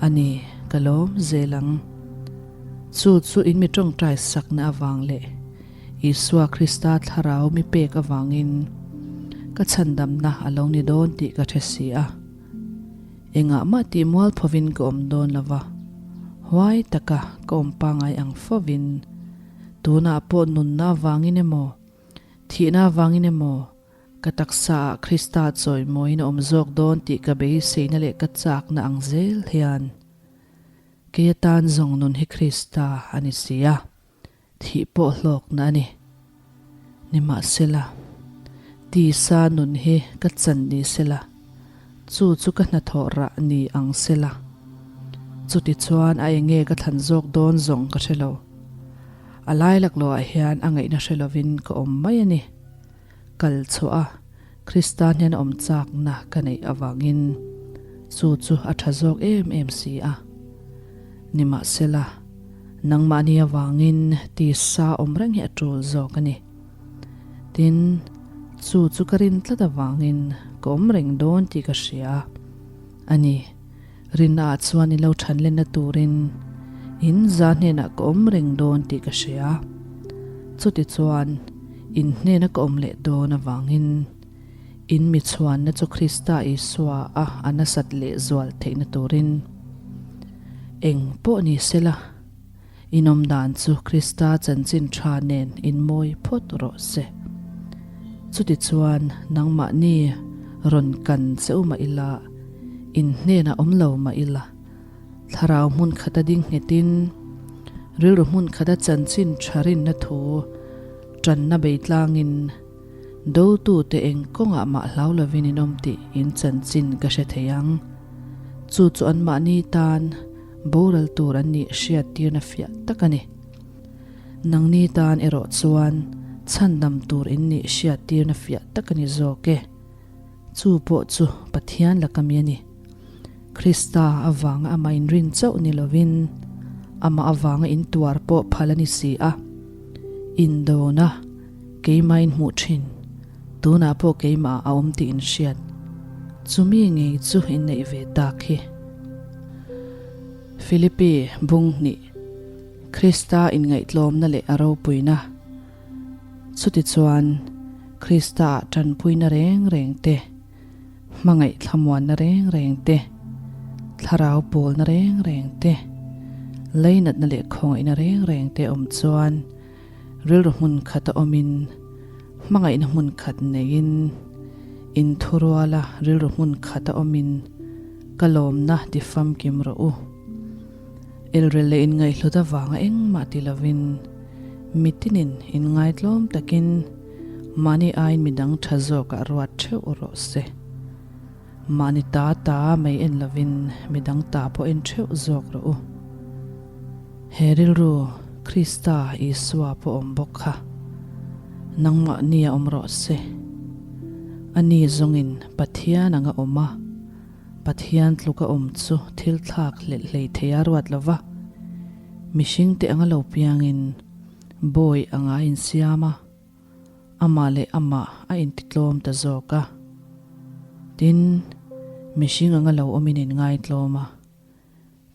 A ni, ka lawm zel ang. Chu chu in mi tawngtai sakna avang leh Isua Krista thlarau mi pek avangin ka chhandamna a lo ni dawn tih ka hre si a. Engah mah tih mual phovin ka awm dawn lo va, huai taka ka awm pangai ang fovin, tunah pawh nunna avangin emaw, thihna avangin emaw, ka taksaah Krista chawimawiin a awm zawk dawn tih ka beiseina leh ka chakna ang zel hian kei atan zawng nun hi Krista a ni si a. Thih pawh hlawkna a ni. Nimahsela, tisa nun hi ka chan ni sela, chu chu ka hnathawh rah ni ang sela. Chutichuan a enge ka thlan zawk dawn zawng ka hre lo. A lai laklawhah hian a ngaihna hre lovin ka awm mai a ni. Kal chhuah a, Krista hnen awm chakna ka neih avangin chu chu a tha zawk em em si a. Nimahsela, nangmahni avangin tisa awm reng hi a tul zawk a ni. Tin, chu chu ka rin tlat avangin ka awm reng dawn tih ka hria a ni. Rinnaah chuan i lo than lenna turin in za hnenah ka awm reng dawn tih ka hria. Chutichuan, in hnena ka awm leh dawn avangin in mi chhuanna chu Krista Isua a a nasat leh zual theihna turin eng pawh ni sela, in awm dan chu Krista chanchin tha nen in mawi phawt rawh se. Chutichuan nangmahni rawn kan che u mah ila, in hnenah awm lo mah ila, thlarau hmun khata ding nghetin, rilru hmun khata chanchin tha rinna thu tanna bei tlangin dotute eng kawngah mah hlau lovin in awm tih in chanchin ka hre thei ang. Chu chu anmahni tan boral tur an nih hriattirna fiah tak a ni. Nangni tan erawh chuan chhandam tur in nih hriattirna fiah tak a ni zawk e. Chu pawh chu Pathian laka mi a ni. Krista avanga amah inrin chauh ni lovin amah avanga intuar pawh phal a ni si a. Indona keimah in hmuh thin, tunah pawh keimah a awm tih in hriat. Chumi ngei chu in neih ve tak hi. Philippi bung hnih, Krista inngaihtlawmna leh a ropuina. Chutichuan, Krista-ah tanpuina reng reng te, hmangaih thlamuanna reng reng te, thlarau pawlna reng reng te, leinatna leh khawngaihna reng reng te awm chuan rilru hmun khata awmin, hmangaihna hmun khat neiin, inthuruala rilru hmun khata awmin ka lawmna ti famkim rawh u. Elrel leh inngaihhlut avanga engmah ti lovin, mitinin inngaitlawm takin mahni aiin midang tha zawkah ruat theuh rawh se. Mahni ta ta mai en lovin midang ta pawh en theuh zawk rawh u. He rilru Krista Isua pawh awm bawk kha nangmahni a awm rawh se. Ani zawngin Pathian anga awm a. Pathian tluka awm chu thil thlak hlelh hlei thei a ruat lo va, mihringte anga lo piangin bawi anga a insiam a, amah leh amah a intitlawm ta zawk a. Tin, mihring anga lo awmin inngaitlawm a,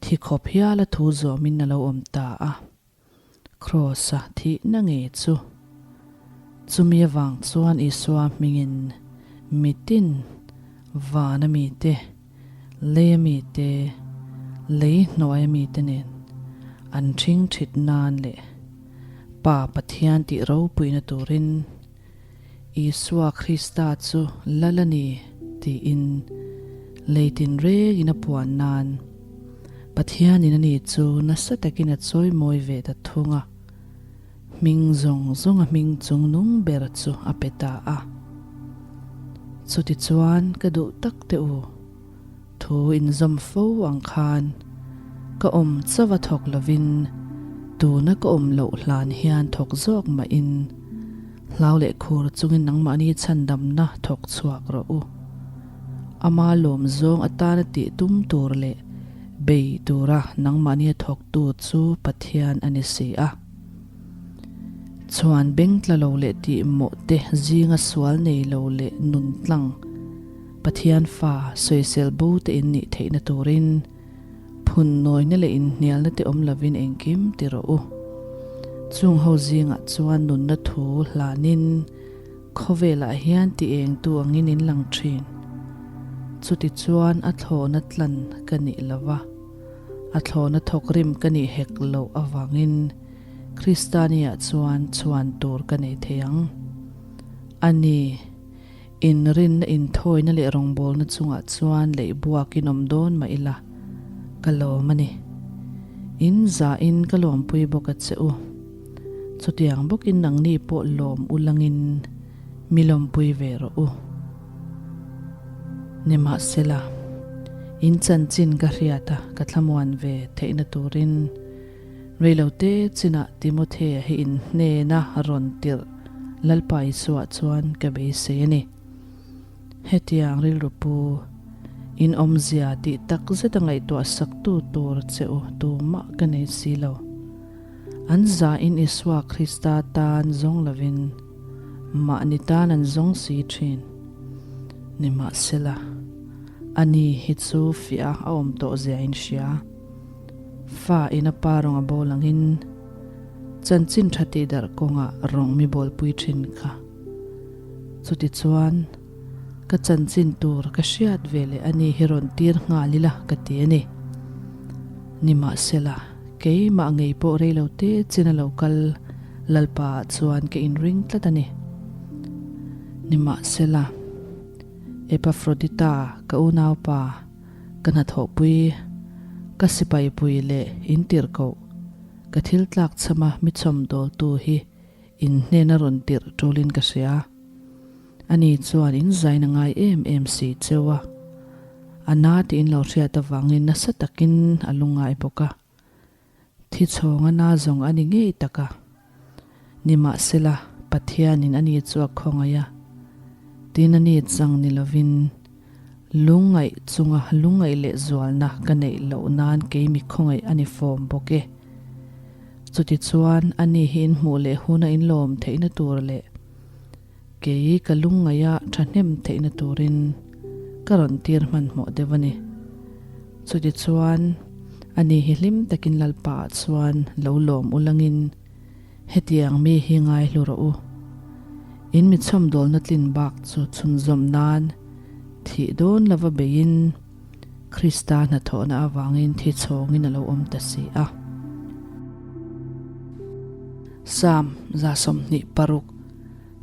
thi khawp hiala thu zawmin a lo awm ta a. Kraws-a thihna ngei chu. Chumi avang chuan Isua hmingin mitin, vana mite, leia mite, lei hnuaia mite nen an ṭhing ṭhit nan leh Pa Pathian tih ropuina turin Isua Krista chu Lal a ni tiin lei tinrengin a puan nan Pathianin ani chu nasa takin a chawimawi ve ta thung a, hming zawng zawnga hming chung nung ber chu a pe ta a. Chutichuan ka duh tak teh u, Thu inzawm fo ang khan ka awm chauh a thawk lovin tuna ka awm loh hlan hian thawk zawk mahin hlau leh khur chungin nangmahni chhandamna thawk chhuak rawh u. Ama lawm zawng atana tih tum tur leh bei tura nangmahni a thawktu chu Pathian a ni si a. Chhuan beng tla lo leh tih mawh te zinga sual nei lo leh nun tlang Pathian fa sawisel bo te in nih theihna turin phun nawina leh inhnialna te awm lovin engkim ti rawh u. Chung ho zingah chuan nunna thu hlanin khawvelah hian ti engtu angin in lang thin. Chutichuan a thlawhna tlan ka nih lova, a thlawhna thawkrim ka nih hek loh avangin Kristania chuan chhuan tur ka nei thei ang. A ni, inrinna inthawina leh rawngbawlna chungah chuan leih buakin awm dawn mah ila, ka lawm a ni. In zahin ka lawmpui bawk a che u. Chutiang bawkin nangni pawh lawm u langin mi lawmpui ve rawh u. Nimahsela, in chanchin ka hriat a, ka thlamuan ve theihna turin, Reilote chinah Timothea hi in hnena rawn tirh Lalpa Isua chuan ka beisei a ni. Hetiang rilru pu, in awmzia tih tak zeta ngaihtuah saktu tur che u tumah ka nei si lo. An zahin Isua Krista tan zawng lovin mahni tan an zawng si thin. Nimahsela, ani hi chu fiah a awm tawh zia in hria. Fa in a pa rawng a bawl angin chanchin tha tih darh kawngah rawng mi bawlpui thin kha. Chutichuan, ka chanchin tur ka hriat ve leh a ni hi rawn tir nghal ila ka ti a ni. Nimahsela, keimah ngei pawh rei lo te chin a lo kal Lalpa ah chuan ka inring tlat a ni. Nimahsela, Epafrodita ka unaupa, Ka hnathawhpui, ka sipaipui leh in tirhkoh, ka thil tlak chhama mi chhawmdawltu hi in hnena rawn tirh tulin ka hria. Ani chuan in zain a ngai em em si cheu a, a na tih in lo hriat avangin nasa takin a lungngai bawk a. Thi chhawng a na zawng a ni ngei tak a. Nimahsela, Pathianin ani chu a khawngaih a, tin ani chang ni lovin, lungngaih chunga lungngaih leh zualna ka neih loh nan kei mi khawngaih a ni fawm bawk e. Chutichuan, ani hi in hmuh leh huna in lawm theihna tur leh Kei ka lungngaih a thahnem theihna turin ka rawn tir hmanhmawh deuh a ni. Chutichuan, ani hi hlim takin Lalpa ah chuan lo lawm u langin hetiang mi hi ngai hlu rawh u. In mi chhawmdawlna tlin bak chu chhunzawm nan thih dawn lova beiin Krista hnathawhna avangin thi chhawngin a lo awm ta si a. Psalm 26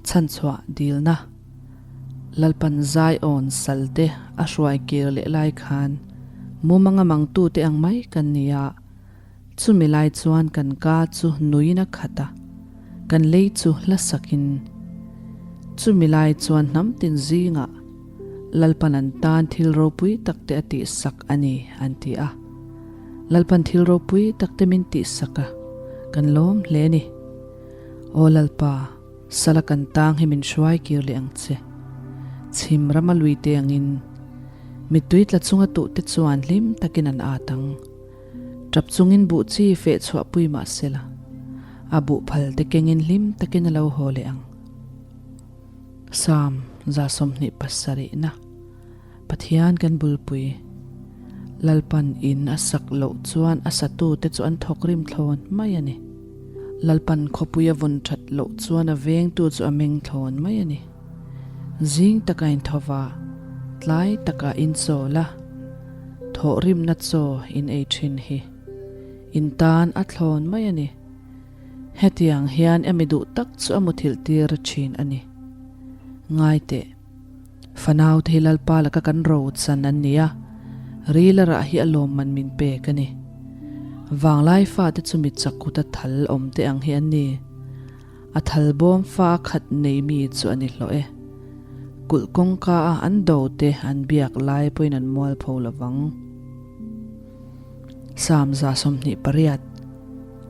Chhanchhuah dilna Lalpan Zion salte a hruai kir leh lai khan mumanga mangtute ang mai kan ni a, chumi lai chuan kan ka chu nuin a khat a, kan lei chu hla sakin. Chumi lai chuan hnam tin zingah Lalpan an tan thil ropui takte a tihsak a ni, an ti a. Lalpan thil ropui takte min tihsak a, kan lawm hle a ni. Aw Lalpa, sala kan tang hi min hruai kir leh ang che. Chhim rama lui te angin, mittui tla chunga tuh te chuan hlim takin an at ang. Tap chungin buh chi feh chhuah pui mah sela, a buh phal te kengin hlim takin a lo haw leh ang. Psalm 27 na Pathian kan bulpui. Lalpan in a sak loh chuan a satute chu an thawk rim thlawn mai a ni. Lalpan khawpui a vawn that loh chuan a vengtu chu a meng thlawn mai a ni. Zing taka in tho va, tlai taka in chawl a, thawhrimna chaw in ei thin hi in tan a thlawn mai a ni. Hetiang hian emi duh tak chu a muthilh tir thin a ni. Ngai teh. Fanau te hi Lalpa laka kan ro chan an ni a, ril a rah hi a lawmman min pek a ni. Vanglai fate chu mi chak kuta thal awm te ang hi an ni. A thal bawm fa a khat nei mi chu a ni hlawh e. Kulh kawngka a an do te an biak lai pawhin an mualpho lovang. Psalm 28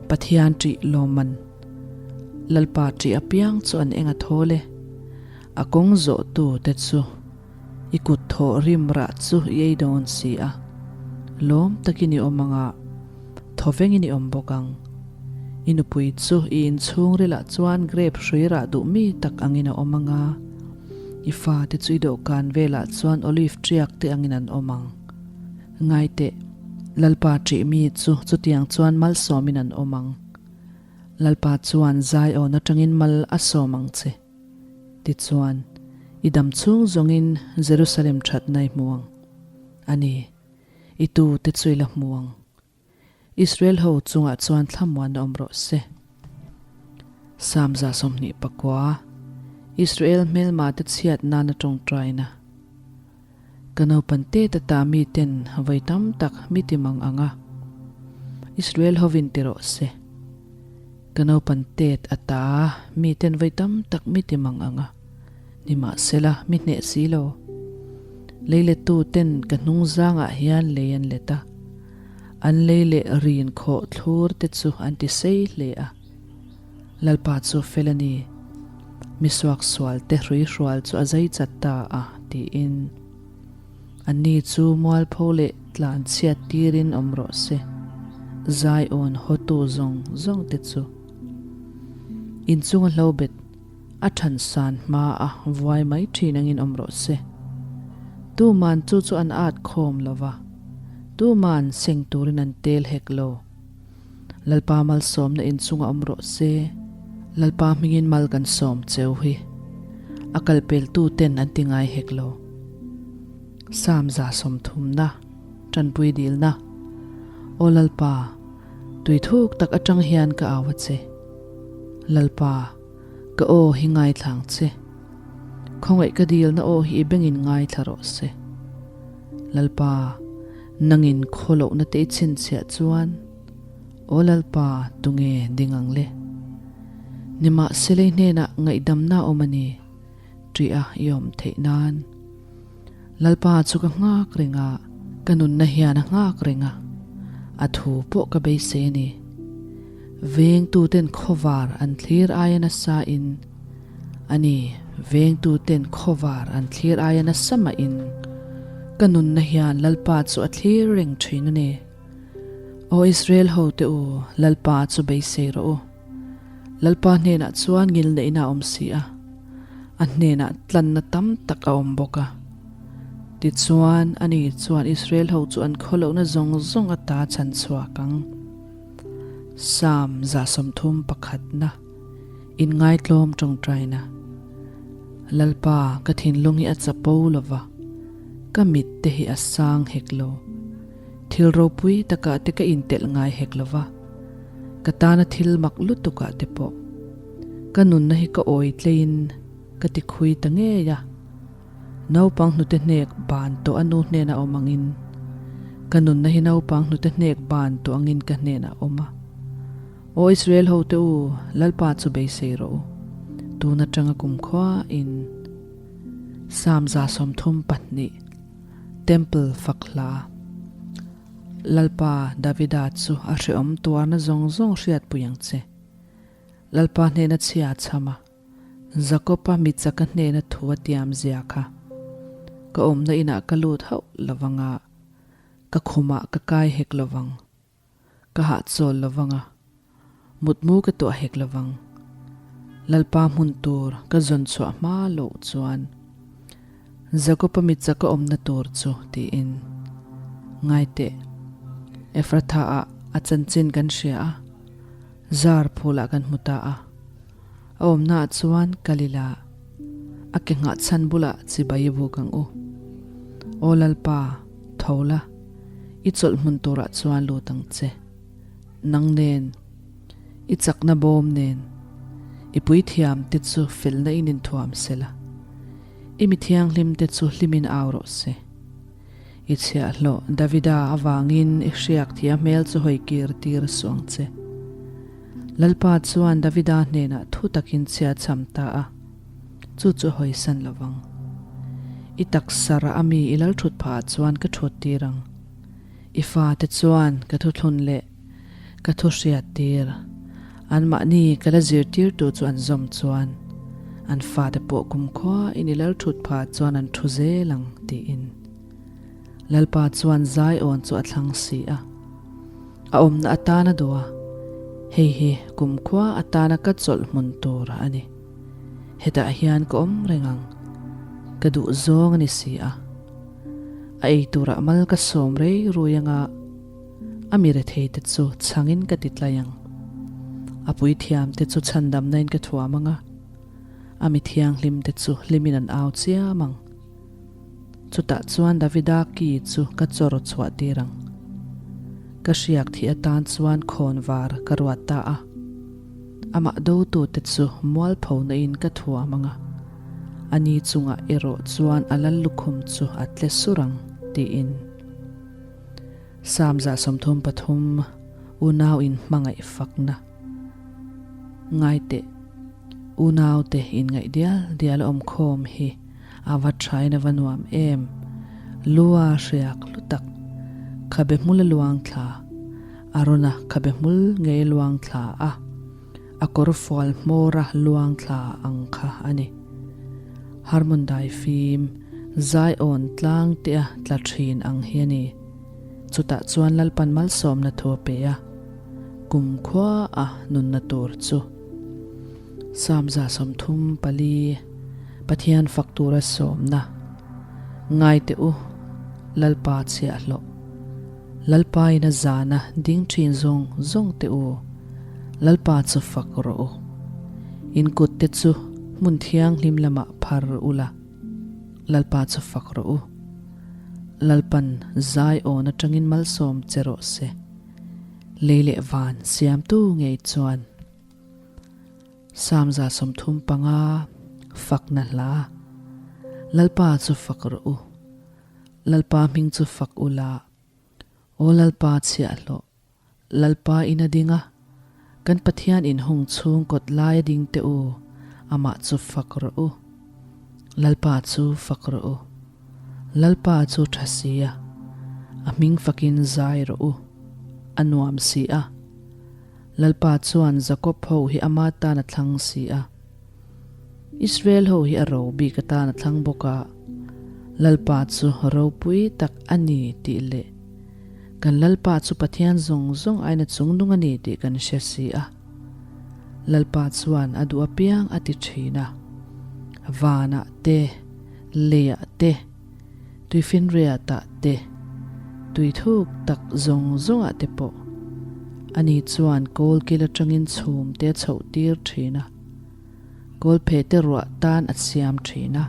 Pathian ṭih lawmman Lalpa ṭih apiang chu an eng a thawl e. A kawng zawhtu te chu i kut thawh rim rah chu i ei dawn si a, lawm takin i awm ang a, thawvengin i awm bawk ang. I nupui chu i inchhungrilah chuan grape hrui rah duh mi tak angin a awm ang a, i fate chu i dawhkan velah chuan olive ṭiak te angin an awm ang. Ngaiteh, Lalpa ṭih mi chu chutiang chuan malsawmin an awm ang. Lalpa chuan Zion aṭangin mal a sawm ang che. Tichuan, i dam chhung zawngin Jerusalem ṭhatna i hmu ang. A ni, i tute chu i la hmu ang. Israel ho chungah chuan thlamuan a awm rawh se. Psalm 29, Israel hmelma te chhiat nana tawngtaina. Ka naupan te ta ta mi ten vawi tam tak mi ti mang ang a, Israel hovin ti rawh se. Ka naupan tet a ta mi ten vawi tam tak mi ti mang ang a, nimahsela mi hneh si lo. Leilettu ten ka hnungzangah hian lei an let a. An lei leh rin khawh thlur te chu an ti sei hle a. Lalpa chu fel a ni. Mi suaksual te hrui hrual chu a zai chat ta a, tiin. Anni chu mualpho leh tlan chhiat tirin awm rawh se. Zion hawtu zawng zawng te chu inchunga hlobet a than san hma a vuai mai thin angin awm rawh se. Tuman chu chu an at khawm lo va, tuman seng turin an tel hek lo. Lalpa malsawmna inchunga awm rawh se. Lalpa hmingin mal kan sawm cheu hi a kalpeltu ten an ti ngai hek lo. Psalm 130na, Tanpui dilna, Aw Lalpa, tui thuk tak atang hian ka au a che. Lalpa, Ka aw hi ngaithla ang che. Khawngaih ka dilna aw hi i bengin ngaithla rawh se. Lalpa, nangin khaw lohna te i chhinchhiah chuan, Aw Lalpa, tunge ding ang le? Nimahsela i hnenah ngaihdamna a awm a ni, ṭih a i awm theih nan. Lalpa chu ka nghak reng a, ka nunna hian a nghak reng a, a thu pawh ka beisei a ni. Vengtuten khawvar an thlir aia nasa in, a ni, vengtuten khawvar an thlir aia nasa mah in, ka nunna hian Lalpa chu a thlir reng thin a ni. Aw Israel hote u, Lalpa chu beisei rawh u. Lalpa hnenah chuan ngilneihna a awm si a, a hnenah tlanna tam tak a awm bawk a. Tichuan, ani chuan Israel ho chu an khawlohna zawng zawng ata chhan chhuak ang. Psalm 31, Inngaitlawm tawngtaina. Lalpa, ka thinlung hi a chapo lo va, ka mit te hi a sang hek lo. Thil ropui takah te ka intelh ngai hek lo va. Ka tana thil mak lutuk ah te pawh ka nunna hi ka awi tleiin ka ti khui ta ngei a. Naupang hnute hnek ban tawh a nu hnenah awm angin ka nunna hi naupang hnute hnek ban tawh angin ka hnenah awm a. Aw Israel hote u, Lalpa chu beisei rawh u. Tun atanga kumkhua in Psalm 32 Temple fak hla. Lalpa Davida chu a hrehawm tuarna zawng zawng hriatpui ang che. Lalpa hnena chhia a chham a, Jakob-a michaka hnena thu a tiam zia kha. Ka awmna inah ka lut hauh lovang a, ka khumah ka kai hek lovang. Ka hahchawl lovang a, mutmu ka tuah hek lovang. Lalpa hmun tur ka zawn chhuah hma loh chuan Jakob-a mitcha ka awmna tur chu tiin Ngaiteh, Ephratha-ah a chanchin kan hria a, zar phulah kan hmu ta a. A awmnaah chuan kal ila, a ke nghah chhan bulah chibai i buk ang u. Aw Lalpa, tho la, i chawlh hmun turah chuan lut ang che. Nang nen, i chakna bawm nen, i puithiam te chu felna in inthuam se la, i mi thianghlim te chu hlimin au rawh se. I chhiahhlawh Davida avangin i hriak thia hmel chu hawi kir tir suh ang che. Lalpa chuan Davida hnenah thu takin chhia chham ta a, chu chu a hawisan lo vang. I taksa rah a mi i lal thut phah ah chuan ka thut tir ang. I fate chuan ka thuthlun leh ka thu hriat tir. Anmahni ka la zirtirtu chu an zawm chuan an fate pawh kumkhua in i lal thut phah chuan an thu zel ang, tiin. Lalpa chuan Zion chu a thlang si a, a awmna atan a duh a. Hei hi kumkhua atana ka chawlh hmun tur a ni. Hetah hian ka awm reng ang. Ka duh zawng a ni si a. A ei turah mal ka sawm rei rui anga a mi rethei te chu chhangin ka ti tlai ang. A puithiam te chu chhandamna in ka thuam anga a mi thianghlim te chu hlimin an au chiam ang. Chutah chuan Davida ki chu ka chawr chhuah tir ang. Ka hriak thih atan chuan khawn var ka ruat ta a. Amah dotute chu mualphona in ka thuam ang a, ani chungah erawh chuan a lal lukhum chu a tle sur ang, tiin. Psalm 133 Unau in hmangaih fakna Ngai teh, unaute inngaih dial dial a awmkhawm hi a va thain a va nuam em? Lua hriak hlu tak, khabe hmul a luang thla, Arona khabe hmul ngei luang thla a, a kawr fual hmawra luang thla ang kha a ni. Harmon dai fim, Zion tlang tea tla thin ang hi a ni. Chutah chuan Lalpan malsawmna thu a pe a, kumkhua a nunna tur chu. Psalm 34, Pathian fak tura sawmna, Ngai teh u, Lalpa chhiahhlawh. Lalpa in a zana ding thin zawng zawng teh u, Lalpa chu fak rawh u. In kut te chu hmun thianghlim lamah phar ula, Lalpa chu fak rawh u. Lalpan zai awn atangin malsawm che rawh se. Lei leh van siamtu ngei chuan. Psalm 35, Fakna hla, Lalpa chu fak rawh u. Lalpa hming chu fak ula, Aw Lalpa chhiahhlawh, Lalpa in a ding a, kan Pathian in hung chhung kawt lai a ding teh u, amah chu fak rawh u. Lalpa chu fak rawh u. Lalpa chu tha si a, a hming fakin zai rawh u, a nuam si a. Lalpa chuan Jakob ho hi ama tan a thlang si a. Israel ho hi a ro bik atan a thlang bawk a, Lalpa chu ropui tak a ni tih leh kan Lalpa chu Pathian zawng zawng aina chungnung a ni tih kan hre si a. Lalpa chuan a duh apiang a ti thin a, vanah te, leiah te, tuifinriatah te, tui thuk tak zawng zawngah te pawh ani chuan kawlkil atangin chhum te a chhoh tir thin a. Kawlphe te ruah tan a siam thin a,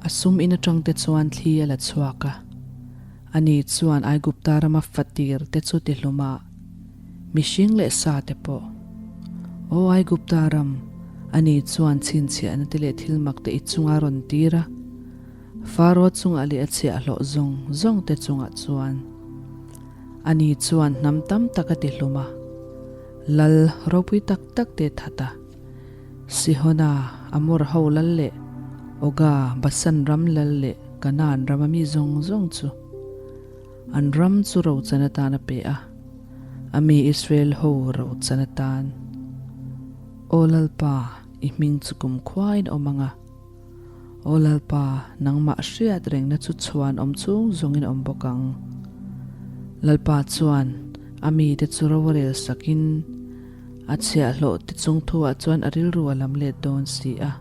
a sum in atang te chuan thli a la chhuak a. Ani chuan Aigupta rama fatir te chu ti hlum a, mihring leh sa te pawh. Aw Aigupta ram, ani chuan chhinchhiahna te leh thil mak te i chunga rawn tir a, Faro chungah leh a chhiahhlawh zawng zawng te chungah chuan. Ani chuan hnam tam tak a ti hlum a. Lal ropui tak tak te that a, Sihona, Amor ho lal leh Oga, Basan ram lal leh Kanaan rama mi zawng zawng chu an ram chu rochan atan a pe a, a mi Israel ho rochan atan. Aw Lalpa, i hming chu kumkhuain awm ang a. Aw Lalpa, nangmah hriat rengna chu chhuan awm chung zawngin awm bawk ang. Lalpa chuan a mite chu ro a rel sakin a chhiahhlawh te chung thuah chuan a rilru a lam let dawn si a.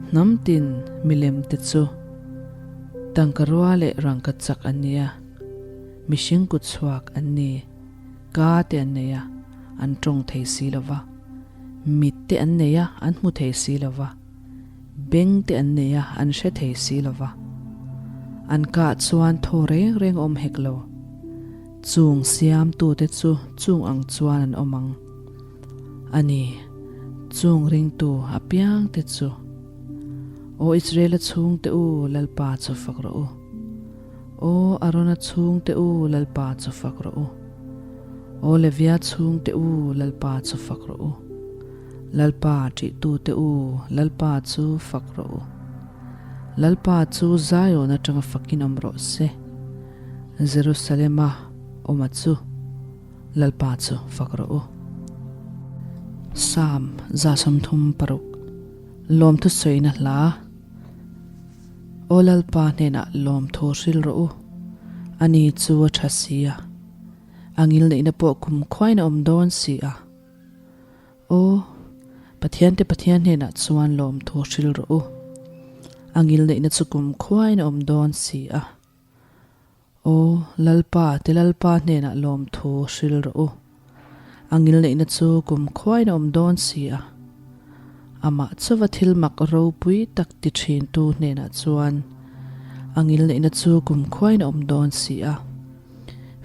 Hnam tin milem te chu tangka rua leh rangka chak an ni a, mihring kut chhuak an ni, ka te an nei a, an tawng thei si lo va. Mit te an nei a, an hmu thei si lo va. Beng te an nei a, an hre thei si lo va. An kah chuan thaw reng reng a awm hek lo. Chung siamtute chu chung ang chuan an awm ang. A ni, chung ringtu apiangte chu. Aw Israela chhungte u, Lalpa chu fak rawh u. Aw Arona chhungte u, Lalpa chu fak rawh u. Aw Levia chhungte u, Lalpa chu fak rawh u. Lalpa ṭihtute u, Lalpa chu fak rawh u. Lalpa chu Zion aṭanga fakin awm rawh se. Jerusalema awma chu Lalpa chu fak rawh u. Psalm 36, Lawmthu sawina hla. Aw Lalpa hnenah lawmthu hril rawh u, ani chu a ṭha si a. A ngilneihna pawh kumkhuain a awm dawn si a. Aw, Pathiante Pathian hnenah chuan lawmthu hril rawh u. A ngilneihna chu kumkhuain a awm dawn si a. Aw, Lalpa te Lalpa hnenah lawmthu hril rawh u. A ngilneihna chu kumkhuain a awm dawn si a. Amah chauva thil mak ropui tak ti thintu hnenah chuan a ngilneihna chu kumkhuain a awm dawn si a.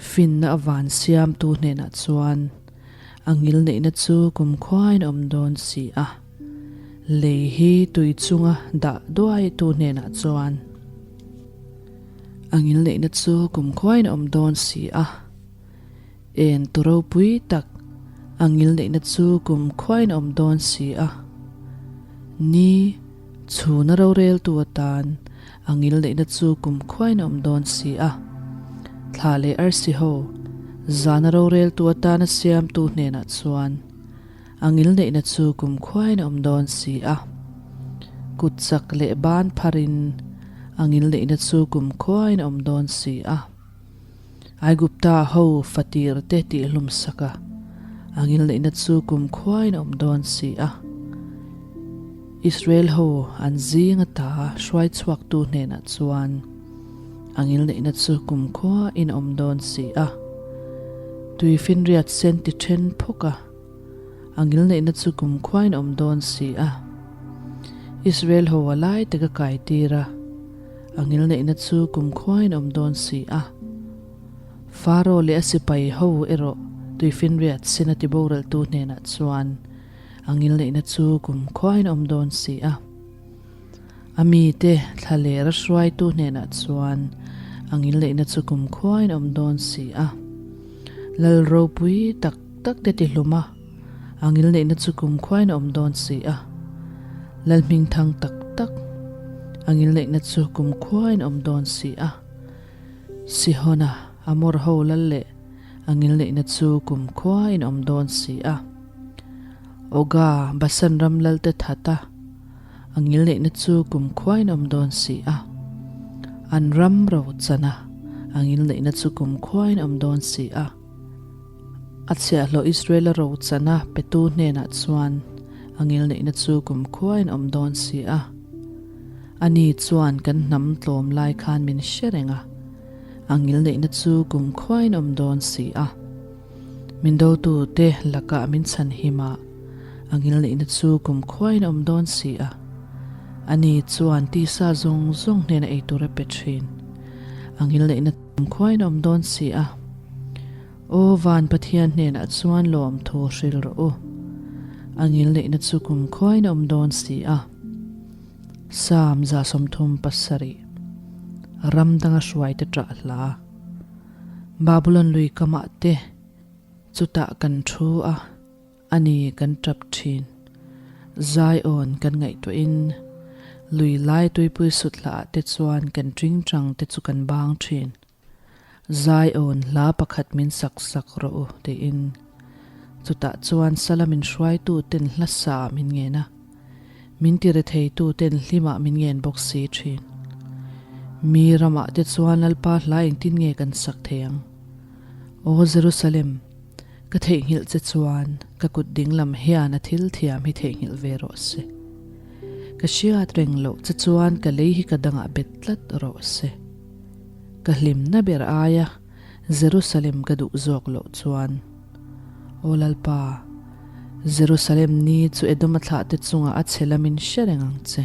Finna a van siamtu hnenah chuan a ngilneihna chu kumkhuain a awm dawn si a. Lei hi tui chunga dah duaitu hnenah chuan a ngilneihna chu kumkhuain a awm dawn si a. En tu ropui tak a ngilneihna chu kumkhuain a awm dawn si a. Ni, chhuna roreltu atan a ngilneihna chu kumkhuain a awm dawn si a. Thla leh arsi ho, zana roreltu atana siamtu hnenah chuan a ngilneihna chu kumkhuain a awm dawn si a. Kut chak leh ban pharin a ngilneihna chu kumkhuain a awm dawn si a. Aigupta ho fatir te tihhlum sak a, a ngilneihna chu kumkhuain a awm dawn si a. Israel ho an zing ata hruai chhuaktu hnenah chuan a ngilneihna chu kumkhuain a awm dawn si a. Tuifinriat sen ti then phawk a, a ngilneihna chu kumkhuain a awm dawn si a. Israel ho a lai tak a kai tir a. A ngilneihna chu kumkhuain a awm dawn si a. Faro leh a sipai ho erawh tuifinriat sin a tiboraltu hnenah chuan a ngilneihna chu kumkhuain a awm dawn si a. A mite thla leh rahruaitu hnenah chuan a ngilneihna chu kumkhuain a awm dawn si a. Lal ropui tak tak te tihlum a, a ngilneihna chu kumkhuain a awm dawn si a. Lal hmingthang tak tak, a ngilneihna chu kumkhuain a awm dawn si a. Sihona, Amor ho lal leh a ngilneihna chu kumkhuain a awm dawn si a. Oga, Basan ram lal te that a, a ngilneihna chu kumkhuain a awm dawn si a. An ram ro chan a, a ngilneihna chu kumkhuain a awm dawn si a. A chhiahhlawh Israela rochana petu hnenah chuan a ngilneihna chu kumkhuain a awm dawn si a. Ani chuan kan hnam tlawm lai khan min hre reng a, a ngilneihna chu kumkhuain a awm dawn si a. Min dotute lakah min chhanhim a, a ngilneihna chu kumkhuain a awm dawn si a. Ani chuan tisa zawng zawng hnena ei tur a pe thin. A ngilneihna Khuain a awm dawn si a. Aw van Pathian hnenah chuan lawmthu hril rawh u. A ngilneihna chu kum khuain a awm dawn si a. Psalm 37 Ram danga hruaite ṭah hla. Babulon lui kamah te chutah kan thu a. A ni kan tap thin. Zion kan ngaihtuahin lui lai tuipui sut hlaah te chuan kan tingtang te chu kan bang thin. Zion hla pakhat min sak sak rawh u tiin chutah chuan sala min hruaitu ten hla sa min ngen a, min ti retheitu ten hlimah min ngen bawk si thin. Mi ramah te chuan Lalpa hla engtin nge kan sak thei ang? Aw Jerusalem! Ka theihnghilh che chuan ka kut dinglam hian a thil thiam hi theihnghilh ve rawh se. Ka hriat reng loh che chuan ka lei hi ka dangah bet tlat rawh se. Ka hlimna ber aia Jerusalem ka duh zawk loh chuan, Aw Lalpa, Jerusalem ni chu Edoma thlahte chungah a chhe lamin hre reng ang che.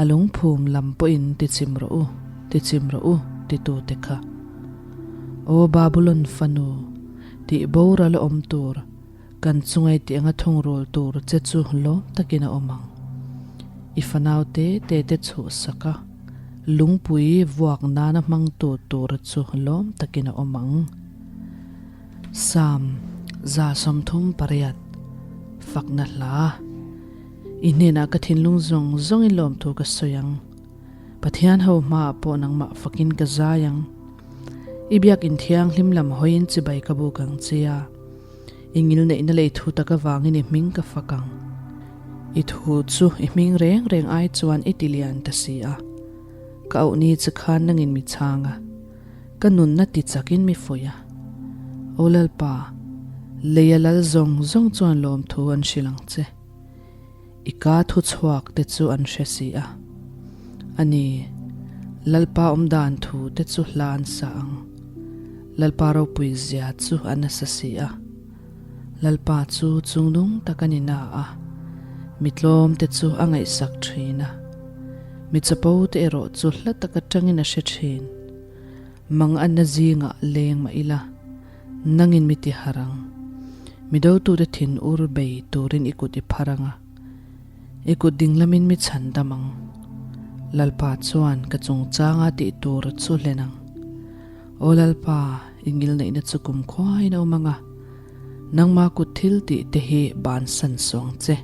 A lungphum lam pawhin tichim rawh u, tichim rawh u, titute kha. Aw Babulon fanu, tih boral a awm tur, kan chungai tih anga thungrul tur che chu lawm takin a awm ang. I fanau te te te chhuhsak a, lungpui vuak nana hmangtu tur chu lawm takin a awm ang. Psalm 138, Fakna Hla. I hnenah ka thinlung zawng zawngin lawmthu ka sawi ang. Pathian ho hmaah pawh nangmah fakin ka zai ang. I biakin thianghlim lam hawiin chibai ka buk ang che a, i ngilneihna lei thu tak avangin i hming ka fak ang. I thu chu i hming reng reng ai chuan i ti lian ta si a. Ka auh ni che khan nangin mi chhang a, ka nunna ti chakin mi fuih a. Aw Lalpa, leia lal zawng zawng chuan lawmthu an hrilh ang che. I ka thu chhuak te chu an hre si a. A ni, Lalpa awmdan thu te chu hla an sa ang. Lalpa ropui zia chu a nasa si a. Lalpa chu chungnung tak a ni na a, mi tlawm te chu a ngaihsak thin a. Mi chapo te erawh chu hla tak atangin a hre thin. Mang anna zingah leng mah ila, nangin mi ti harh ang. Mi dotute thin ur bei turin i kut i phar ang a, i kut dinglamin mi chhan dam ang. Lalpa chuan ka chungchanga tih tur chu hlen ang. Aw Lalpa, i ngilneihna chu kumkhuain a awm ang a, nangma kut thil tih te hi bansan suang che.